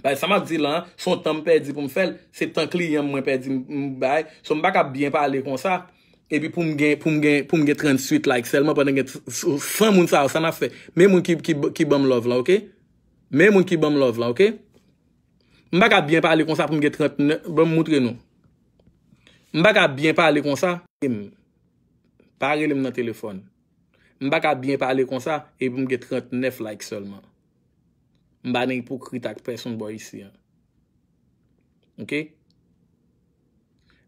Paske sa m ap di la, se yon tan m pèdi pou m fè l, se tan kliyan m mwen pèdi m, m bay. So m pa ka byen pale konsa, epi pou m gen, pou m gen, pou m gen tranntuit like sèlman pandan gen san moun sa yo, sa n ap fè? Men moun ki, ki, ki ban m love la, ok? Men moun ki ban m love la, ok? M pa ka byen pale konsa pou m gen trannèf, ban m moutre nou. M pa ka byen pale konsa. M pa rele m nan telefòn. M pa ka byen pale konsa epi m gen trannèf like sèlman. M pa nan ipokrit ak pèsonn bò isi an. Ok?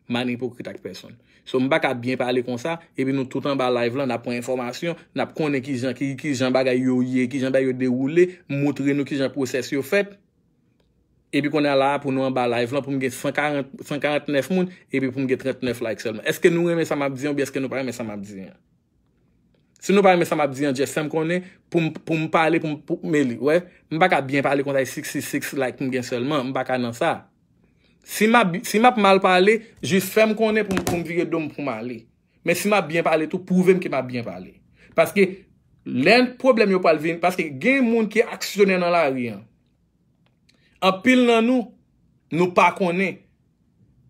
M pa nan ipokrit ak pèsonn. So, m pa ka byen pale konsa, epi nou tout anba live lan, n ap pran enfòmasyon, n ap konnen kijan, ki, kijan bagay yo ye, kijan bagay yo dewoule, m moutre nou kijan pwosès yo fèt. Epi kounye a la, pou nou anba live lan, pou m gen san karant, san karantnèf moun, epi pou m gen trannèf like sèlman. Èske nou renmen sa m ap di an, oubyen èske nou pa renmen sa m ap di an? Si nou pa renmen sa m ap di an, just fè m konnen, pou m, pou m pale, pou m, pou, men li, wè, m pa ka byen pale konsa, e sixty six like m gen sèlman, m pa ka nan sa. Si m ap, si m ap mal pale, jis fè m konnen pou m, pou m vire do m pou m ale. Men si m ap byen pale tou, pwouve m ke m ap byen pale. Paske, Lè pwoblèm yo pral vin, paske gen moun ki aksyonè nan lari an. Anpil nan nou, nou pa konnen.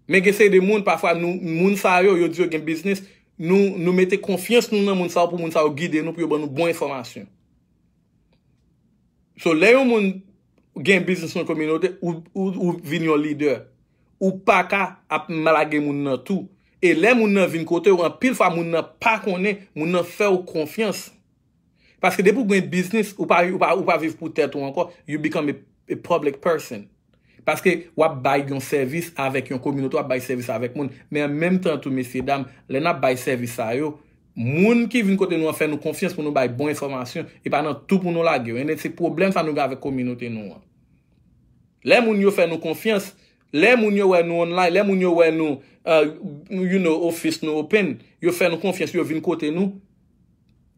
Men gen seri de moun, pafwa, nou, moun sa yo, yo di yo gen biznis, nou, nou mete konfyans nou nan moun sa yo pou moun sa yo gide nou, pou yo ban nou bon enfòmasyon. So, lè yon moun gen biznis nan kominote, ou, ou, ou vin yon lidè. Ou pa ka ap lage moun nan tou. E lè moun nan vin kote w, anpil fwa moun nan pa konnen, moun nan fè w konfyans. Paske depi w gen biznis, ou pa, ou pa, ou pa viv pou tèt ou ankò, you become a, a public person. Paske w ap bay yon sèvis avèk yon kominote, w ap bay sèvis avèk moun. Men an menm tan tou, mesye dam, lè n ap bay sèvis sa yo, moun ki vin kote nou an fè nou konfyans pou nou bay bon enfòmasyon, e pa nan tou pou nou lage yo. E se pwoblèm sa nou gen avèk kominote nou an. Lè moun yo fè nou konfyans, lè moun yo wè nou online, lè moun yo wè nou, uh, you know, office nou open, yo fè nou konfyans, yo vin kote nou.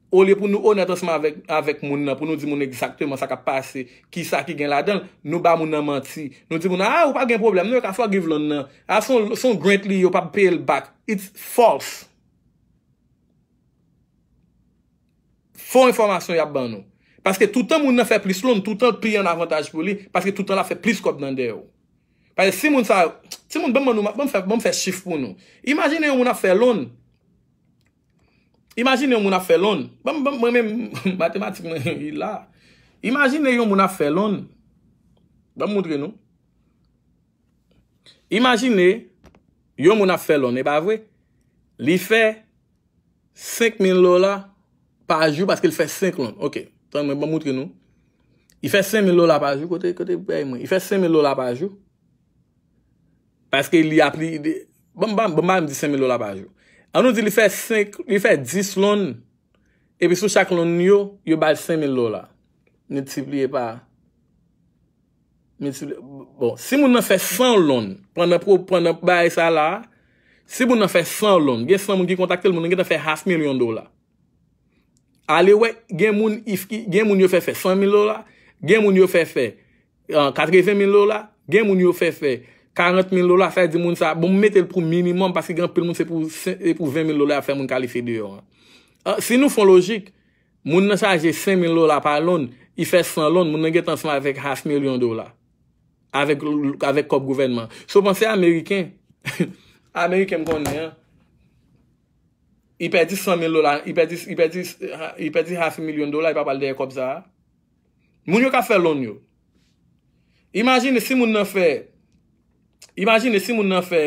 Olye pou nou onèt ansanm avèk, avèk moun nan, pou nou di moun egzakteman sa k ap pase, ki sa ki gen ladan l, nou ba moun nan manti. Nou di moun nan, ah, ou pa gen pwoblèm, non, yo ka forgive loan nan. Ah, se yon, se yon grant li, yo p ap peye l back. It's false. Fo enfòmasyon y ap ban nou. Paske toutan moun nan fè plis loan, toutan l pi an avantaj pou li, paske toutan l ap fè plis kòb nan dèyè w. Paske si moun sa, timoun, ban m, ban m fè, ban m fè chif pou nou. Imajine yon moun ap fè loan. Imajine yon moun ap fè loan. Ban m, ban m, mwen menm, matematik mwen, li la. Imajine yon moun ap fè loan. Ban m montre nou. Imajine yon moun ap fè loan, e pa vre? Li fè senk mil dola pa jou paske l fè senk loan. Ok, tann mwen, ban m montre nou. Li fè senk mil dola pa jou, kote, kote bagay mwen? Li fè senk mil dola pa jou. Paske li apli, li, ban m, ban m, ban m di senk mil dola pa jou. An nou di li fè senk, li fè dis loan, epi sou chak loan yo, yo ba l senk mil dola. Miltipliye pa, miltipliye, bon, si moun nan fè san loan, pandan, pandan bagay sa la, si moun nan fè san loan, gen san moun ki kontakte l, moun nan gentan fè half milyon dola. Ale wè, gen moun, gen moun yo fè fè san mil dola, gen moun yo fè fè, uh, katreven mil dola, gen moun yo fè fè karant mil dola, sa vle di moun sa, bon, m mete l pou minimòm, paske gen anpil moun se pou, se pou ven mil dola y ap fè moun kalifye deyò an. Uh, si nou fè yon lojik, moun nan chaje senk mil dola pa loan, li fè san loan, moun nan gentan ansanm avèk half milyon dola. Avèk, avèk kòb gouvènman. So, panse Ameriken, Ameriken m konnen an, li pèdi san mil dola, li pèdi, li pèdi, li pèdi half milyon dola, li pa pral dèyè kòb sa a. Moun yo ka fè loan yo. Imajine si moun nan fè, imajine si moun nan fè,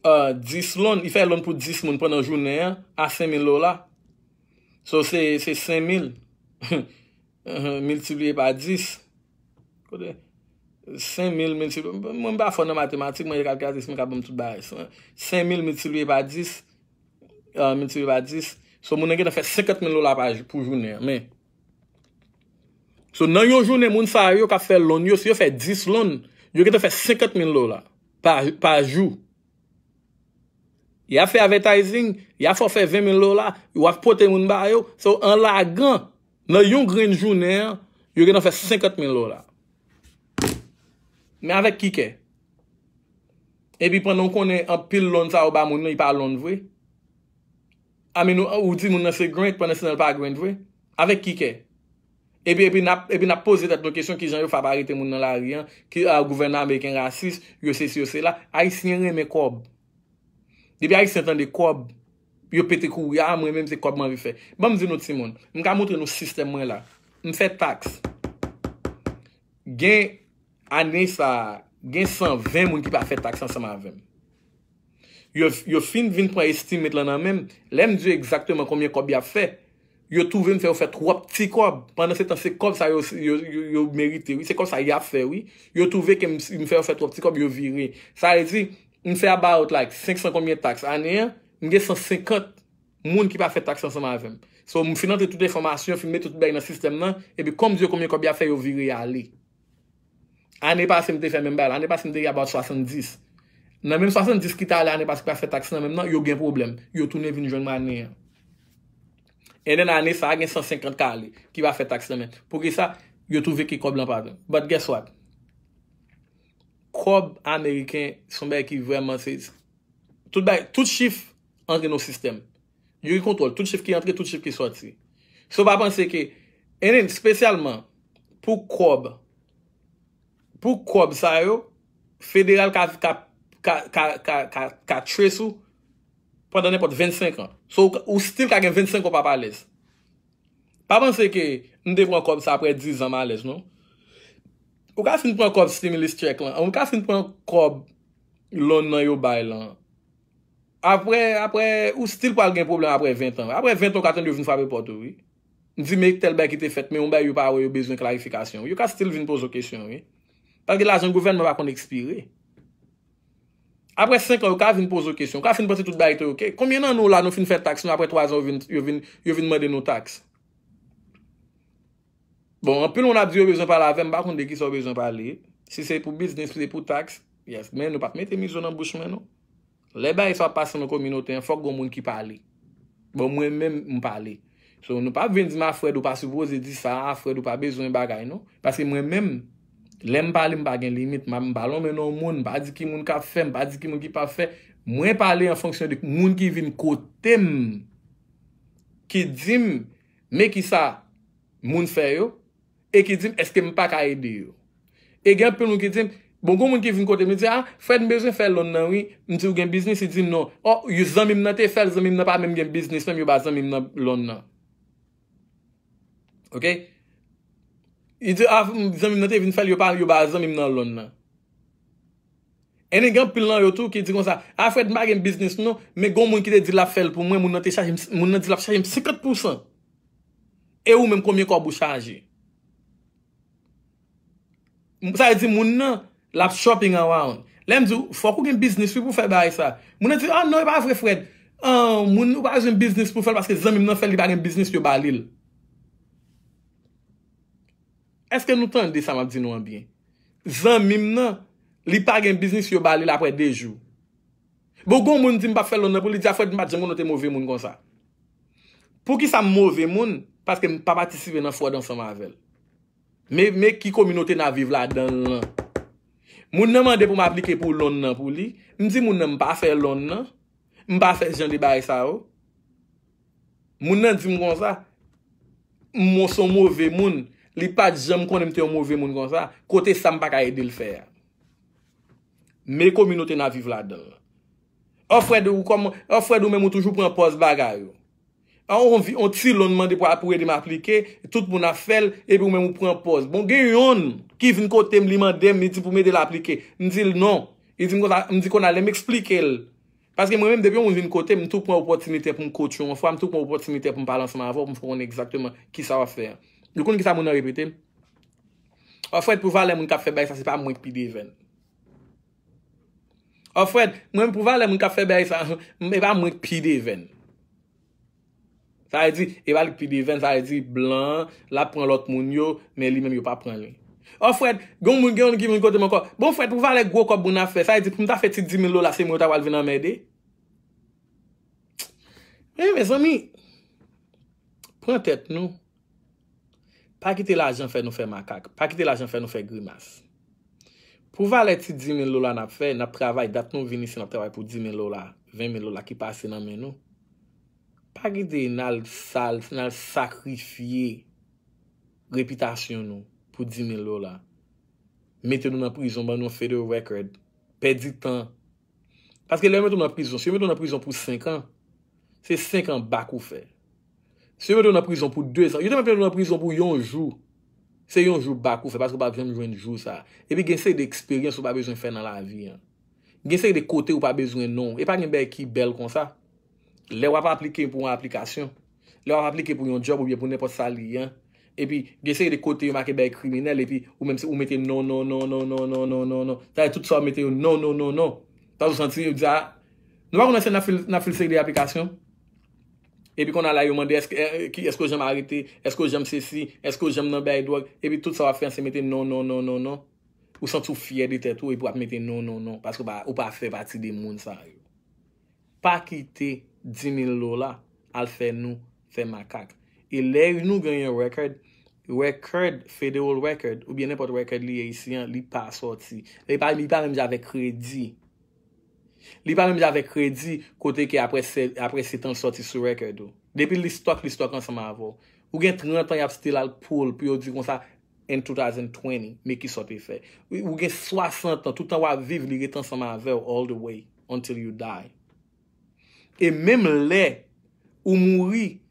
uh, dis loan, li fè loan pou dis moun pandan jounen an, a senk mil dola. So, se, se senk mil. Miltipliye pa dis. Kote? Senk mil miltipliye. Mwen, m pa fò nan matematik, mwen, kalkilatris mwen ka ban m tout bagay. Senk mil miltipliye pa dis. Uh, miltipliye pa dis. So, moun nan gentan fè senkant mil dola pa jou, pou jounen an. Men, so, nan yon jounen, moun sa yo k ap fè loan yo, si yo fè dis loan, yo gentan fè senkant mil dola pa, pa jou. Y ap fè advertising, y ap fè w fè ven mil dola, w ap pote moun ba yo. So, an lagan, nan yon grenn jounen an, yo gentan fè senkant mil dola. Men avèk ki kè? Epi pandan w konnen anpil loan sa yo ba moun nan, li pa loan vre. I mean, ou, ou di moun nan se grant, pandan se tan l pa grant vre. Avèk ki kè? Epi, epi n ap, epi n ap poze tèt nou kesyon, kijan yo fè ap arete moun nan lari an, ki, ah, gouvènman ameriken rasis, yo sesi, yo sela. Ayisyen renmen kòb. Depi Ayisyen tande kòb, yo pete kouri, ah, mwen menm se kòb mwen anvi fè. Ban m di nou timoun, m ka montre nou sistèm mwen la. M fè taks. Gen ane sa a, gen san ven moun ki pa fè taks ansanm avè m. Yo, yo fin vin pran estimate lan nan men m. Lè m di yo egzakteman konbyen kòb y ap fè, yo twouve m fè yo fè twòp ti kòb. Pandan se tan, se kòb sa yo, yo, yo, yo merite, wi. Se kòb sa y ap fè, wi. Yo twouve ke m, m fè yo fè twòp ti kòb, yo vire. Sa vle di, m fè about, like, senk san konbyen taks ane an, m gen san senkant moun ki pa fè taks ansanm avè m. So, m fin antre tout enfòmasyon, fin met tout bagay nan sistèm nan, epi kòm di yo konbyen kòb y ap fè, yo vire ale. Ane pase, m te fè menm bagay la. Ane pase, m te gen about swasanndis. Nan menm swasanndis ki t ale ane pase, ki pa fè taks nan men m nan, yo gen pwoblèm. Yo tounen vin jwenn mwen ane an. And then ane sa a, gen san senkant k ale, ki pa fè taks nan men. Poukisa? Yo twouve ke kòb lan pa bon. But guess what? Kòb ameriken, se yon bagay ki vrèman, se, tout bagay, tout chif antre nan sistèm. Yo gen kontwòl tout chif ki antre, tout chif ki sòti. So pa panse ke, and then, spesyalman, pou kòb, pou kòb sa yo, federal ka, ka, ka, ka, ka, ka, ka trace ou pandan nenpòt vennsenk an. So, ou still ka gen vennsenk an w p ap alèz. Pa panse ke m te pran kòb sa apre diz an m alèz, non. Ou ka fin pran kòb stimulus check lan, ou ka fin pran kòb loan nan yo bay lan. Apre, apre, ou still pral gen pwoblèm apre ven an. Apre ven an, ou ka tande yo vin frape pòt ou, wi. M di, men tèl bagay ki te fèt, men yon bagay yo pa wè, yo bezwen klarifikasyon. Yo ka still vin poze w kesyon, wi. Paske lajan gouvènman pa konn ekspire. Apre senk an, yo ka vin poze w kesyon, yo ka fin panse tout bagay te oke. Konbyen nan nou la, nou fin fè taks nou, apre twa zan, yo vin, yo vin, yo vin mande nou taks? Bon, anpil moun ap di yo bezwen pale avè m, m pa konn de kisa yo bezwen pale. Si se pou biznis, si se pou taks, yes, men nou p ap mete mizo nan bouch mwen, non. Lè bagay sa ap pase nan kominote an, fòk gon moun ki pale. Bon, mwen menm, m pale. So, nou p ap vin di m, a Fred, ou pa sipoze di sa, a Fred, ou pa bezwen bagay, non. Paske mwen menm, lè m pale, m pa gen limit, m pa lonmen non moun, m pa di ki moun k ap fè, m pa di ki moun ki p ap fè. Mwen pale an fonksyon de moun ki vin kote m, ki di m, men kisa moun fè yo, e ki di m, èske m pa ka ede yo? E gen anpil moun ki di m, bon, gon moun ki vin kote m, li di, a, Fred, m bezwen fè loan nan, wi. M di, ou gen biznis? Li di m, non. O, zanmi m nan te fè l, zanmi m nan pa menm gen biznis, menm yo ba zanmi m nan loan nan. Oke? Li di, a, zanmi m nan te vin fè l, yo pa, yo ba zanmi m nan loan nan. And then gen anpil nan yo tou ki di konsa, a Fred, m pa gen biznis non, men gon moun ki te di l ap fè l pou mwen, moun nan te chaje m, moun nan di l ap chaje m senkant pousan. E ou menm, konbyen kòb ou chaje? Sa vle di moun nan, l ap shopping around. Lè m di w, fòk ou gen biznis wi pou fè bagay sa. Moun nan di, a non, e pa vre Fred. An, moun, ou pa bezwen biznis pou fè l paske zanmi m nan fè l, li pa gen biznis, yo ba li l. Èske nou tande sa m ap di nou an byen? Zanmi m nan, li pa gen biznis, yo ba li l apre de jou. Bon, gon moun di m p ap fè loan nan pou li, di a Fred, m pa t janm konnen w te move moun konsa. Poukisa m move moun? Paske m pa patisipe nan fwòd ansanm avè l. Men, men ki kominote n ap viv ladan l lan. Moun nan mande pou m aplike pou loan nan pou li. M di moun nan m pa fè loan nan. M pa fè jan de bagay sa yo. Moun nan di m konsa, m se yon move moun. Li pa t janm konnen m te yon move moun konsa. Kote sa m pa ka ede l fè a? Men kominote n ap viv ladan l. Ò Fred, ou kòman, ò Fred, ou menm ou toujou pran pòz bagay yo. An, on vi-, on ti loan mande pou, pou ede m aplike, tout moun ap fè l, epi ou menm ou pran pòz. Bon, gen yonn ki vin kote m, li mande m, li di pou m ede l aplike. M di l non. Li di m konsa, m di konn a lè m eksplike l. Paske mwen menm, depi yon moun vin kote m, m tou pran opòtinite pou m coach ou yon fwa, m tou pran opòtinite pou m pale ansanm avè w, pou m fè w konnen egzakteman kisa w ap fè a. Ou konn kisa moun nan repete m? Ò Fred, pou valè moun k ap fè bagay sa, se pa mwen k pi devèn. Ò Fred, mwen pou valè moun k ap fè bagay sa, e pa mwen k pi devèn. Sa vle di, e pa li k pi devèn, sa vle di blan an, l ap pran lòt moun yo, men li menm yo pa pran li. Ò Fred, gen yon moun, gen yon ki vin kote m ankò. Bon Fred, pou valè gwo kòb moun ap fè, sa vle di pou m ta fè ti dis mil dola, se mwen yo ta pral vin anmède? Men mezanmi, pran tèt nou. Pa kite lajan fè nou fè makak. Pa kite lajan fè nou fè grimas. Pou valè ti dis mil dola n ap fè, n ap travay, dat nou vin isi, n ap travay pou dis mil dola, ven mil dola ki pase nan men nou. Pa kite n al sal, n al sakrifye repitasyon nou pou dis mil dola. Mete nou nan prizon, ban nou yon federal record. Pèdi tan. Paske lè yo mete w nan prizon, si yo mete w nan prizon pou senk an, se senk an bak ou fè. Si yo mete w nan prizon pou de zan, yo te mete w nan prizon pou yon jou, se yon jou bak ou fè, paske w p ap janm jwenn jou sa a. Epi gen seri de eksperyans ou pa bezwen fè nan lavi an. Gen seri de kote ou pa bezwen non w. E pa gen bagay ki bèl konsa. Lè w ap aplike pou yon aplikasyon, lè w ap aplike pou yon djòb oubyen pou nenpòt sa li ye an, epi gen seri de kote yo make bagay kriminèl, epi ou menm se ou mete non, non, non, non, non, non, non, non, non. Sa vle tout sa w mete yo non, non, non, non. Sa w santi yo di a, nou pa konnen se n ap fil, n ap fil seri de aplikasyon. Epi kounye a la yo mande èske, eh, ki, èske w janm arete, èske w janm sesi, èske w janm nan bagay dwòg, epi tout sa w ap fè an se mete non, non, non, non, non. Ou santi w fyè de tèt ou epi w ap mete non, non, non, paske w pa, ou pa fè pati de moun sa yo. Pa kite dis mil dola al fè nou fè makak. E lè nou genyen record, record, federal record, oubyen nenpòt record li ye isi an, li pa sòti. Li pa, li pa menm jan avèk kredi. Li pa menm jan avèk kredi, kote ke apre se, apre se tan sòti sou record ou. Depi li stock, li stock ansanm avè w. Ou gen trant an, y ap still al pull pou yo di konsa, in two thousand twenty, men ki sa w te fè. Ou gen swasant an, tout tan w ap viv, li ret ansanm avè w all the way until you die. E menm lè ou mouri,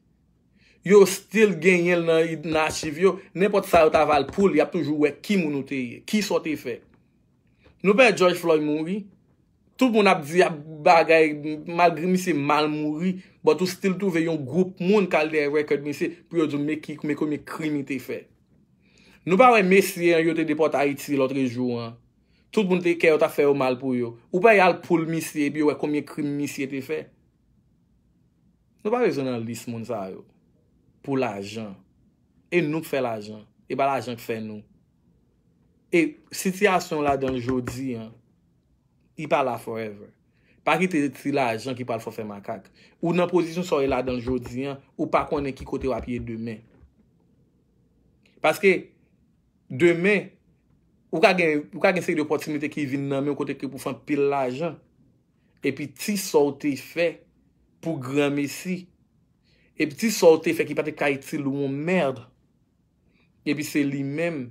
yo still genyen l nan, nan achiv yo. Nenpòt sa yo ta va al pull, y ap toujou wè ki moun ou te ye, ki sa w te fè. Nou pè George Floyd mouri. Tout moun ap di ap bagay, malgre misye mal mouri, but ou still twouve yon gwoup moun k al dèyè record misye pou yo di w men ki, men konbyen krim li te fè. Nou pa wè mesye an yo te depòte Ayiti lòtrejou an. Tout moun te kè yo t ap fè yo mal pou yo. Ou pa y al pull misye epi yo wè konbyen krim misye te fè. Nou pa bezwen nan lis moun sa yo. Pou lajan. E nou k fè lajan. E pa lajan k fè nou. E sitiyasyon w ladan l jodi an, li pa la forever. Pa kite ti lajan ki pral fè w fè makak. Ou nan pozisyon sa w ye ladan l jodi an, ou pa konnen ki kote w ap ye demen. Paske demen, ou ka gen, ou ka gen seri de opòtinite ki vin nan men w kote ke pou fè anpil lajan. Epi ti sa w te fè pou granmesi. Epi ti sa w te fè ki pa te ka itil ou yon mèd. Epi se li menm.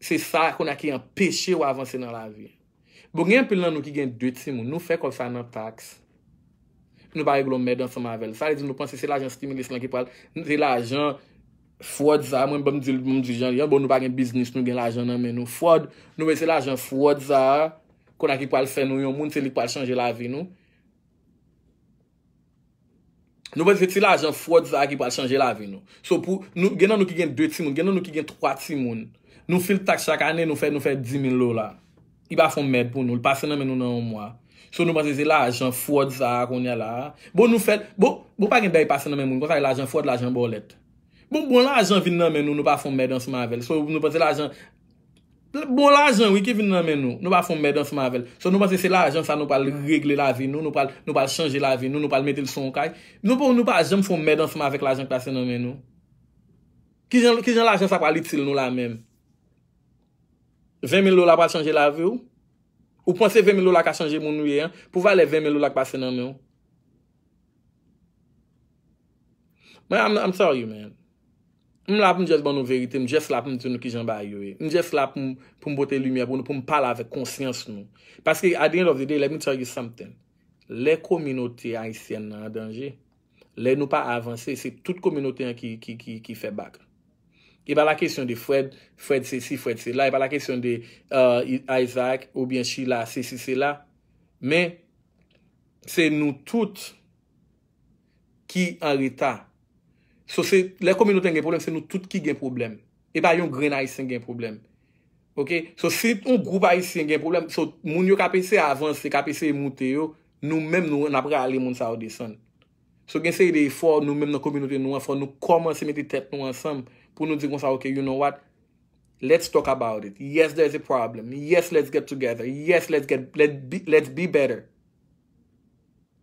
Se sa kounye a ki anpeche w avanse nan lavi. Bon, gen anpil nan nou ki gen de timoun. Nou fè kòb sa nan taks. Nou pa regle yon mèd ansanm avè l. Sa vle di nou panse se lajan stimulus lan ki pral, se lajan fròd sa. Mwen, ban m di l, ban m di jan li an, bon, nou pa gen biznis, nou gen lajan nan men nou. Fròd, nou wè se lajan fròd sa a, kounye a ki pral fè nou yon moun, se li k pral chanje lavi nou. Nou panse se ti lajan fròd sa a ki pral chanje lavi nou. So, pou, nou, gen nan nou ki gen de timoun, gen nan nou ki gen twa timoun. Nou fil taks chak ane, nou fè, nou fè dis mil dola. Li pa fè yon mèd pou nou, li pase nan men nou nan yon mwa. So, nou panse se lajan fròd sa a kounye a la a. Bon, nou fè, bon, bon, pa gen bagay pase nan men moun konsa, e lajan fròd, lajan bòlèt. Bon, bon, lajan vin nan men nou, nou pa fè yon mèd ansanm avè l. So, nou panse lajan, bon, lajan, wi, ki vin nan men nou. Nou pa fè yon mèd ansanm avè l. So, nou panse se lajan sa nou pral regle lavi nou, nou pral, nou pral chanje lavi nou, nou pral mete l sou yon kay. Nou pa, nou pa janm fè yon mèd ansanm avèk lajan k pase nan men nou. Kijan, kijan lajan sa pral itil nou la menm? Ven mil dola pral chanje lavi w? Ou panse ven mil dola ka chanje moun ou ye an? Pou valè ven mil dola k pase nan men w? Mwen, I'm, I'm sorry, man. M la pou m just ban nou verite, m just la pou m di nou kijan bagay yo ye. M just la pou m, pou m pote limyè pou nou, pou m pale avèk konsyans nou. Paske, at the end of the day, let me tell you something. Lè kominote ayisyèn nan an danje, lè nou pa avanse, se tout kominote an ki, ki, ki, ki fè bak. E pa la kesyon de Fred, Fred sesi, Fred sela, e pa la kesyon de, euh, Isaac oubyen Sheila, sesi, sela. Men, se nou tout ki an reta. So, se, lè kominote an gen pwoblèm, se nou tout ki gen pwoblèm. E pa yon grenn Ayisyen gen pwoblèm. Oke? So, si yon gwoup Ayisyen gen pwoblèm, so, moun yo k ap eseye avanse, k ap eseye moute yo, nou menm, nou, n ap rale moun sa yo desann. So, gen seri de efò, nou menm nan kominote nou an, fò nou kòmanse mete tèt nou ansanm pou nou di konsa, "Ok, you know what? Let's talk about it. Yes, there's a problem. Yes, let's get together. Yes, let's get, let be, let's be better."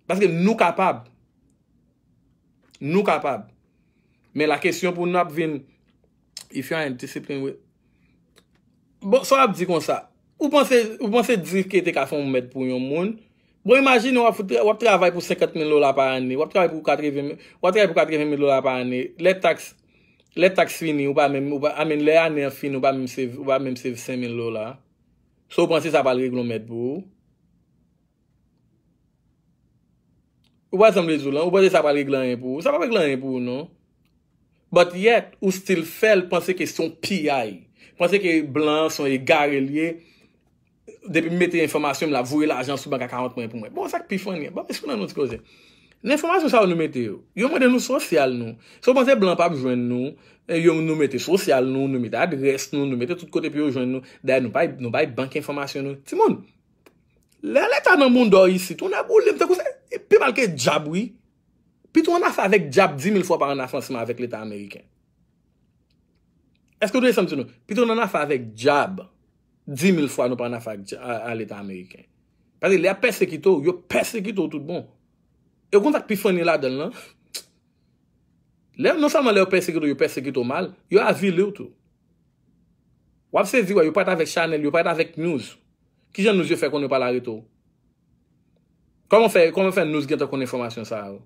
Paske nou kapab. Nou kapab. Men la kesyon pou nou ap vin, if you are in discipline with, bon, sa w ap di konsa. Ou panse, ou panse di ke te ka fè yon mèd pou yon moun? Bon, imajine w ap, w ap travay pou senkant mil dola pa ane, w ap travay pou katreven mil, w ap travay pou katreven mil dola pa ane. Lè taks, lè taks fini, ou pa menm, ou pa, I mean, lè ane an fini, ou pa menm save, ou pa menm save senk mil dola. So, ou panse sa pral regle yon mèd pou ou? Ou pa sanble di w lan, ou panse sa pral regle anyen pou ou? Sa p ap regle anyen pou ou, non. But yet, ou still fè l panse ke se yon piyay. Panse ke blan an se yon egare l ye. Depi m mete enfòmasyon m la, voye lajan sou bank account mwen pou mwen. Bon, sa k pi funny an. Bon, eskize m nan nou ti koze. Nan enfòmasyon sa yo nou mete yo, yo mande nou sosyal nou. So, w panse blan p ap jwenn nou, e yo, nou mete sosyal nou, nou mete adrès nou, nou mete tout kote pou yo jwenn nou. Dayè, nou bay, nou bay bank enfòmasyon nou. Timoun, lè Leta nan mounda w isit, ou nèg ou lib tankou se pi mal ke dyab, wi. Pito w ann afè avèk dyab di mil fwa pa ann afè ansanm avèk Leta ameriken. Èske w tande sa m di nou? Pito w ann afè avèk dyab di mil fwa nou pa ann afè ak dya-, a, a Leta ameriken. Paske lè y ap pèsekite w, yo pèsekite w tout bon. E w konn sa k pi funny ladan l lan? Lè, non sèlman lè yo pèsekite w, yo pèsekite w mal, yo avili w tou. W ap sezi wè, yo parèt avèk chanèl, yo parèt avèk news. Kijan news yo fè konnen yo pral arete w? Kòman fè, kòman fè news gentan konn enfòmasyon sa yo?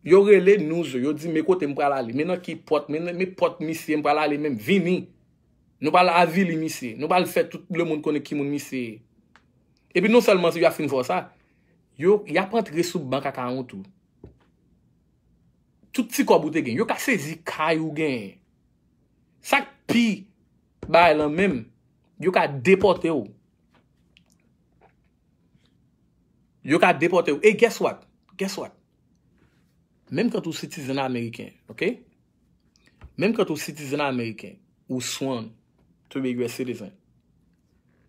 Yo rele news yo, yo di, "Men kote m pral ale, men nan ki pòt, men, men pòt misye m pral ale menm, vini. Nou pral avili misye, nou pral fè tout lemonn konnen ki moun misye ye." Epi non sèlman se y ap fin fè w sa, yo, y ap antre sou bank account ou. Tout ti kòb ou te gen, yo ka sezi kay ou genyen. Sa k pi bay lan menm, yo ka depòte w. Yo ka depòte w. E guess what? Guess what? Menm kan ou citizen ameriken, ok? Menm kan ou citizen ameriken, ou sworn to be U S citizen,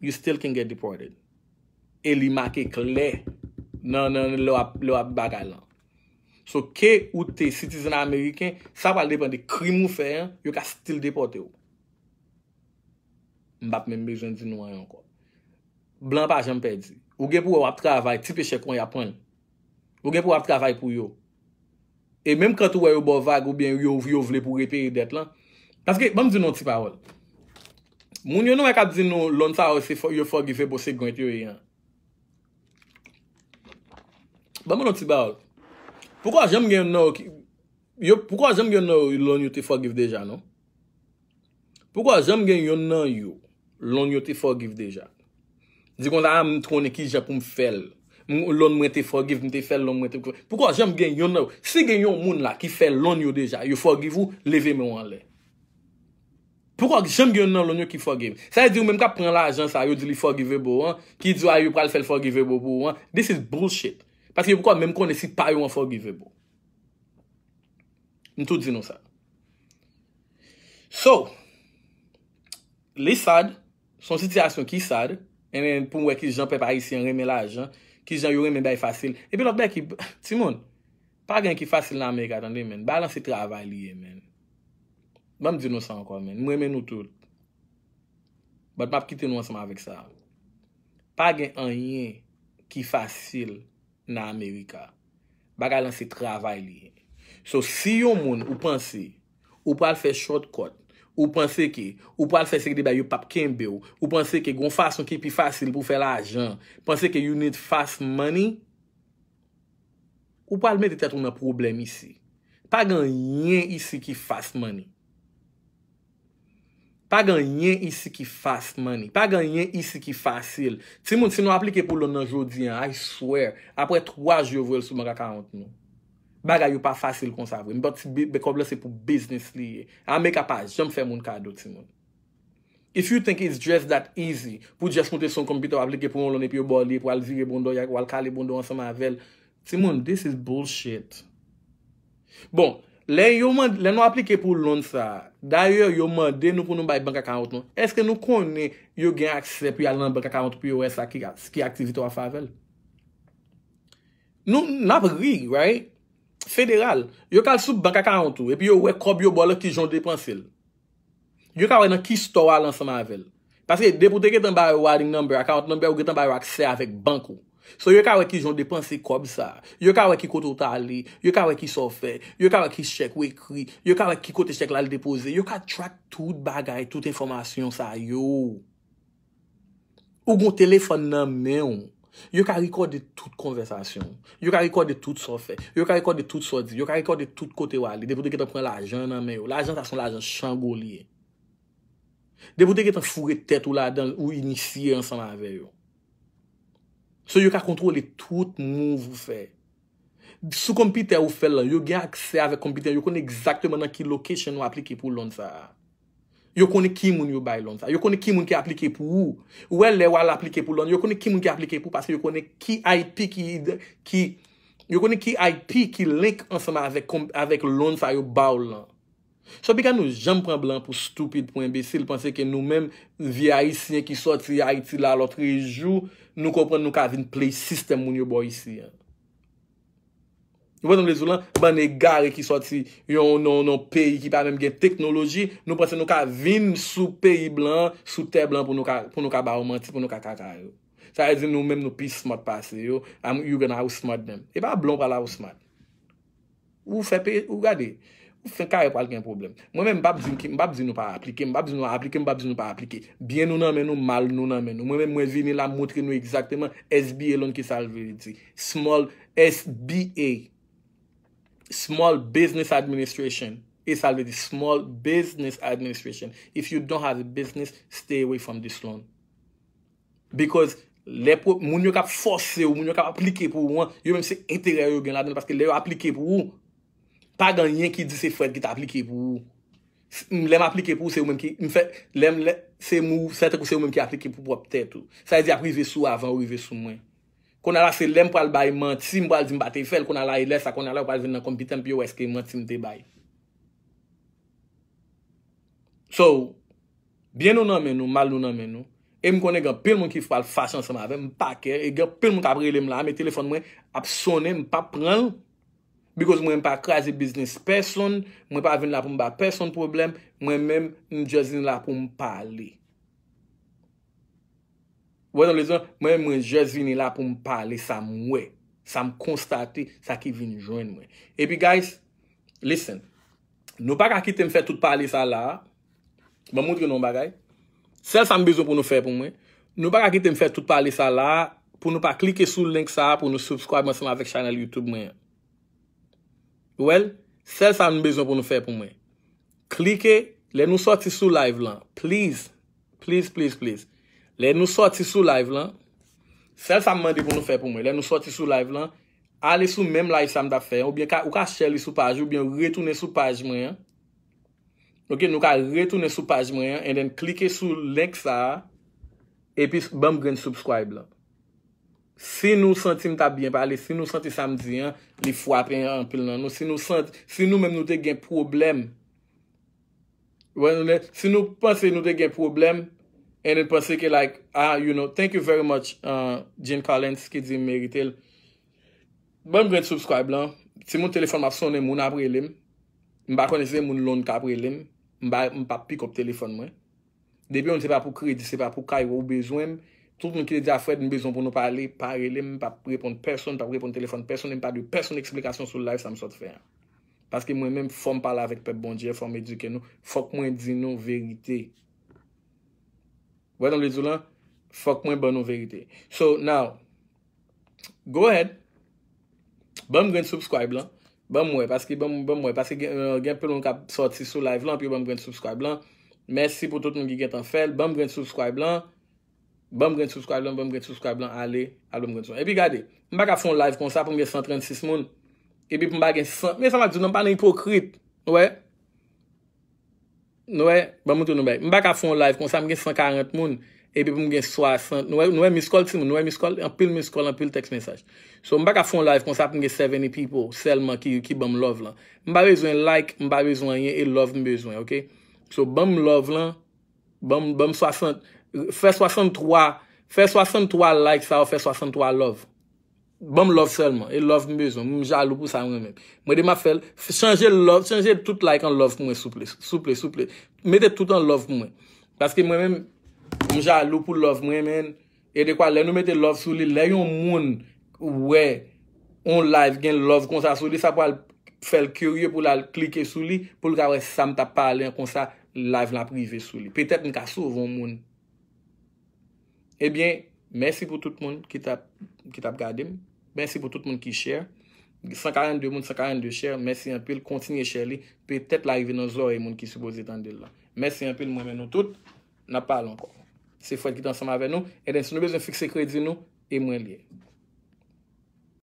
you still can get deported. E li make klè nan, nan lè w ap, lè w ap bagay lan. So, ke ou te citizen ameriken, sa pral depann de krim ou fè an, yo ka still depòte w. M p ap menm bezwen di nou anyen ankò. Blan pa janm pèdi. Ou gen pou wè w ap travay, ti pe chèk ou an y ap pran l. Ou gen pou w ap travay pou yo. E menm kan ou wè yo ba w vag oubyen yo, yo vle pou w repeye dèt lan. Paske, ban m di nou yon ti pawòl. Moun yo nou wè k ap di nou loan sa yo se fò, yo forgivable, se grant yo ye an. Ban m yon ti pawòl. Poukò janm gen yon nan yo ki, yo, poukò janm gen yon nan yo loan yo te forgive deja, non? Poukò janm gen yonn nan yo, loan yo te forgive deja? Di konsa, "A, m t konnen ki jan pou m fè l. M, loan mwen te forgive, m te fè l, loan mwen te forgive." Poukò janm gen yonn nan yo? Si gen yon moun la ki fè loan yo deja, yo forgive ou, leve men w anlè. Poukò janm gen yonn nan loan yo ki forgive? Sa vle di ou menm k ap pran lajan sa, yo di li forgivable an, ki di w a yo pral fè l forgivable pou ou an, this is bullshit. Paske yo poko menm konnen si pa yo an forgivable. M tou di nou sa. So, li sad, se yon sitiyasyon ki sad, and then pou m wè ki jan pèp ayisyen renmen lajan, ki jan yo renmen bay fasil. Epi lòt bagay ki, timoun, pa gen ki fasil nan Amerika, tande, men. Bagay lan se travay li ye, men. Ban m di nou sa ankò, men. M renmen nou tout. But m ap kite nou ansanm avèk sa. Pa gen anyen ki fasil nan Amerika. Bagay lan se travay li ye. So, si yon moun ou panse ou pral fè shortcut, ou panse ke ou pral fè seri de bagay yo p ap kenbe w, ou panse ke gon fason ki pi fasil pou fè lajan, panse ke you need fast money, ou pral mete tèt ou nan pwoblèm isi. Pa gen anyen isi ki fast money. Pa gen anyen isi ki fast money. Pa gen anyen isi ki fasil. Timoun, si nou aplike pou loan nan jodi an, I swear, apre twa jou yo voye l sou bank account nou. Bagay yo pa fasil konsa vre. But bi-, bi-, kòb la se pou biznis li ye. Amerika pa janm fè moun kado, timoun. If you think it's just that easy, pou just moute sou yon konpitè w aplike pou yon loan epi yo ba w li, pou al vire bonda w, w al kale bonda w ansanm avè l. Timoun, this is bullshit. Bon, lè yo mand-, lè nou aplike pou loan sa, dayè yo mande nou pou nou bay bank account nou. Èske nou konnen yo gen aksè pou y al nan bank account pou yo wè sa ki, ki aktivite w ap fè avè l? Nou, n ap ri, right? Federal, yo ka al sou bank account ou, epi yo wè kòb yo ba w la ki jan w depanse l. Yo ka wè nan ki store w al ansanm avè l. Paske depi w te gentan ba yo routing number, account number, ou gentan ba yo aksè avèk bank ou. So, yo ka wè ki jan w depanse kòb sa. Yo ka wè ki kote w t ale. Yo ka wè ki sa w fè. Yo ka wè ki chèk ou ekri. Yo ka wè ki kote chèk la al depoze. Yo ka track tout bagay, tout enfòmasyon sa yo. Ou gon telefòn nan men w. Yo ka rekòde tout konvèsasyon w. Yo ka rekòde tout sa w fè. Yo ka rekòde tout sa w di. Yo ka rekòde tout kote w ale. Depi w te gentan pran lajan nan men yo. Lajan sa se yon lajan chango li ye. Depi w te gentan foure tèt ou ladan l, ou inisye ansanm avè yo. So, yo ka kontwole tout move ou fè. Sou konpitè ou fè l lan, yo gen aksè avèk konpitè, yo konnen egzakteman nan ki location ou aplike pou loan sa a. Yo konnen ki moun yo bay loan sa a. Yo konnen ki moun ki aplike pou ou. Ou wè lè w al aplike pou loan, yo konnen ki moun ki aplike pou ou paske yo konnen ki I P ki, ki, yo konnen ki I P ki link ansanm avèk, avèk loan sa yo ba w lan. So, piga nou janm pran blan pou stupid, pou enbesil, panse ke nou menm, vye ayisyen ki sòti Ayiti la lòtrejou, nou konprann nou ka vin play sistèm moun yo ba w isi an. Ou konprann sa m vle di w lan? Bann egare ki sòti yon, yon, yon peyi ki pa menm gen teknoloji, nou panse nou ka vin sou peyi blan, sou tè blan pou nou ka, pou nou ka ba yo manti, pou nou ka kaka yo. Sa vle di nou menm nou pi smart pase yo, I'm, you gonna outsmart them. E pa blan w pral outsmart. Ou fè pe-, ou gade, ou fenk kare pral gen pwoblèm. Mwen menm, m p ap di ki, m p ap di nou pa aplike, m p ap di nou aplike, m p ap di nou pa aplike. Byen nou nan men nou, mal nou nan men nou. Mwen menm, mwen vini la, m montre nou egzakteman S B A loan ki sa l vle di. Small S B A. Small Business Administration. E sa l vle di, Small Business Administration. If you don't have a business, stay away from this loan. Because lè moun yo k ap fòse w, moun yo k ap aplike pou ou an, yo menm se enterè yo gen ladan l, paske lè yo aplike pou ou, pa gen anyen ki di se Fred ki t aplike pou ou. Lè m aplike pou ou, se ou menm ki m fè, lè m, lè, se mou, se tankou se ou menm ki aplike pou pwòp tèt ou. Sa vle di ap rive sou ou avan ou rive sou mwen. Kounye a la, se lè m pral bay manti, m pral di m pa te fè l, kounye a la, e lè sa, kounye a la, yo pral vin nan konpitè m pou yo wè èske manti m te bay. So, byen nou nan men nou, mal nou nan men nou. E m konnen gen anpil moun ki pral fache ansanm avè m, m pa kè, e gen anpil moun k ap rele m la, men telefòn mwen ap sonnen, m p ap pran l. Because mwen, m pa kraze biznis pèsonn, mwen pa vin la pou m ba pèsonn pwoblèm, mwen menm, m just vin la pou m pale. Ou wè sa m vle di? Mwen, mwen just vini la pou m pale sa m wè, sa m konstate, sa ki vin jwenn mwen. Epi, guys, listen. Nou pa ka kite m fè tout pale sa la. Ban m montre nou yon bagay. Sèl sa m bezwen pou nou fè pou mwen. Nou pa ka kite m fè tout pale sa la pou nou pa klike sou link sa pou nou subscribe ansanm avèk chanèl YouTube mwen an. Well, sèl sa nou bezwen pou nou fè pou mwen. Klike, lè nou sòti sou live lan, please, please, please, please. Lè nou sòti sou live lan, sèl sa m mande pou nou fè pou mwen, lè nou sòti sou live lan, ale sou menm live sa m t ap fè an, oubyen ka, ou ka share li sou paj ou, oubyen retounen sou paj mwen an. Ok, nou ka retounen sou paj mwen an, and then klike sou link sa a, epi ban m grenn subscribe lan. Si nou santi m t ap byen pale, si nou santi sa m di an, li frape anpil nan nou, si nou santi, si nou menm nou te gen pwoblèm, si nou panse nou te gen pwoblèm, and then panse ke like, ah, you know, thank you very much, uh, Jean Collins ki di m merite l. Ban m grenn subscribe lan. Timoun, telefòn m ap sonnen, moun ap rele m. M pa konnen si se moun Lond k ap rele m. M pa, m p ap pick up telefòn mwen. Depi yon se pa pou kredi, se pa pou kay ou bezwen m. Tout moun ki te di a Fred, m bezwen pou nou pale, pa rele m, m p ap reponn pèsonn, m p ap reponn telefòn pèsonn, e m pa dwe pèsonn eksplikasyon sou live sa m sot fè an. Paske mwen menm, fò m pale avèk pèp Bondye, fò m edike nou, fòk mwen di nou verite. Ou wè sa m vle di w lan? Fòk mwen ban nou verite. So, now, go ahead. Ban m grenn subscribe lan. Ban m wè, paske ban m, ban m wè, paske gen, euh, gen anpil moun k ap sòti sou live lan, epi yo ban m grenn subscribe lan. Mèsi pou tout moun ki gentan fè l. Ban m grenn subscribe lan. Ban m grenn subscribe lan, ban m grenn subscribe lan, ale, al ban m grenn subscribe. Epi gade, m pa ka fè yon live konsa pou m gen san trannsis moun. Epi pou m pa gen san, men sa m ap di w, non, m pa nan ipokrit. Ou wè? Nou wè, ban m montre nou bagay. M pa ka fè yon live konsa, m gen san karant moun, epi pou m gen swasant. Nou wè, nou wè miss call, timoun, nou wè miss call, anpil miss call, anpil text message. So, m pa ka fè yon live konsa pou m gen seventy people sèlman ki, ki ban m love lan. M pa bezwen like, m pa bezwen anyen, e love m bezwen, ok? So, ban m love lan, ban m, ban m swasant, fè swasanntwa, fè swasanntwa like sa yo, fè swasanntwa love. Ban m love sèlman. E love m bezwen. M jalou pou sa mwen menm. Mwen de m ap fè l. Chanje love, chanje tout like an love pou mwen, souple. Souple, souple. Mete tout an love pou mwen. Paske mwen menm, m jalou pou love mwen, men. E dekwa, lè nou mete love sou li, lè yon moun wè yon live gen love konsa sou li, sa pral fè l kirye pou l al klike sou li, pou l ka wè sa m t ap pale an konsa, live la prive sou li. Petèt m ka sove yon moun. Ebyen, mèsi pou tout moun ki t ap, ki t ap gade m. Mèsi pou tout moun ki share. San karannde moun, san karannde share. Mèsi anpil. Kontinye share li. Petèt l a rive nan zòrèy moun ki sipoze tande l lan. Mèsi anpil. Mwen renmen nou tout. N ap pale ankò. Se Fred ki te ansanm avè nou. And then, si nou bezwen fikse kredi nou, e mwen l ye.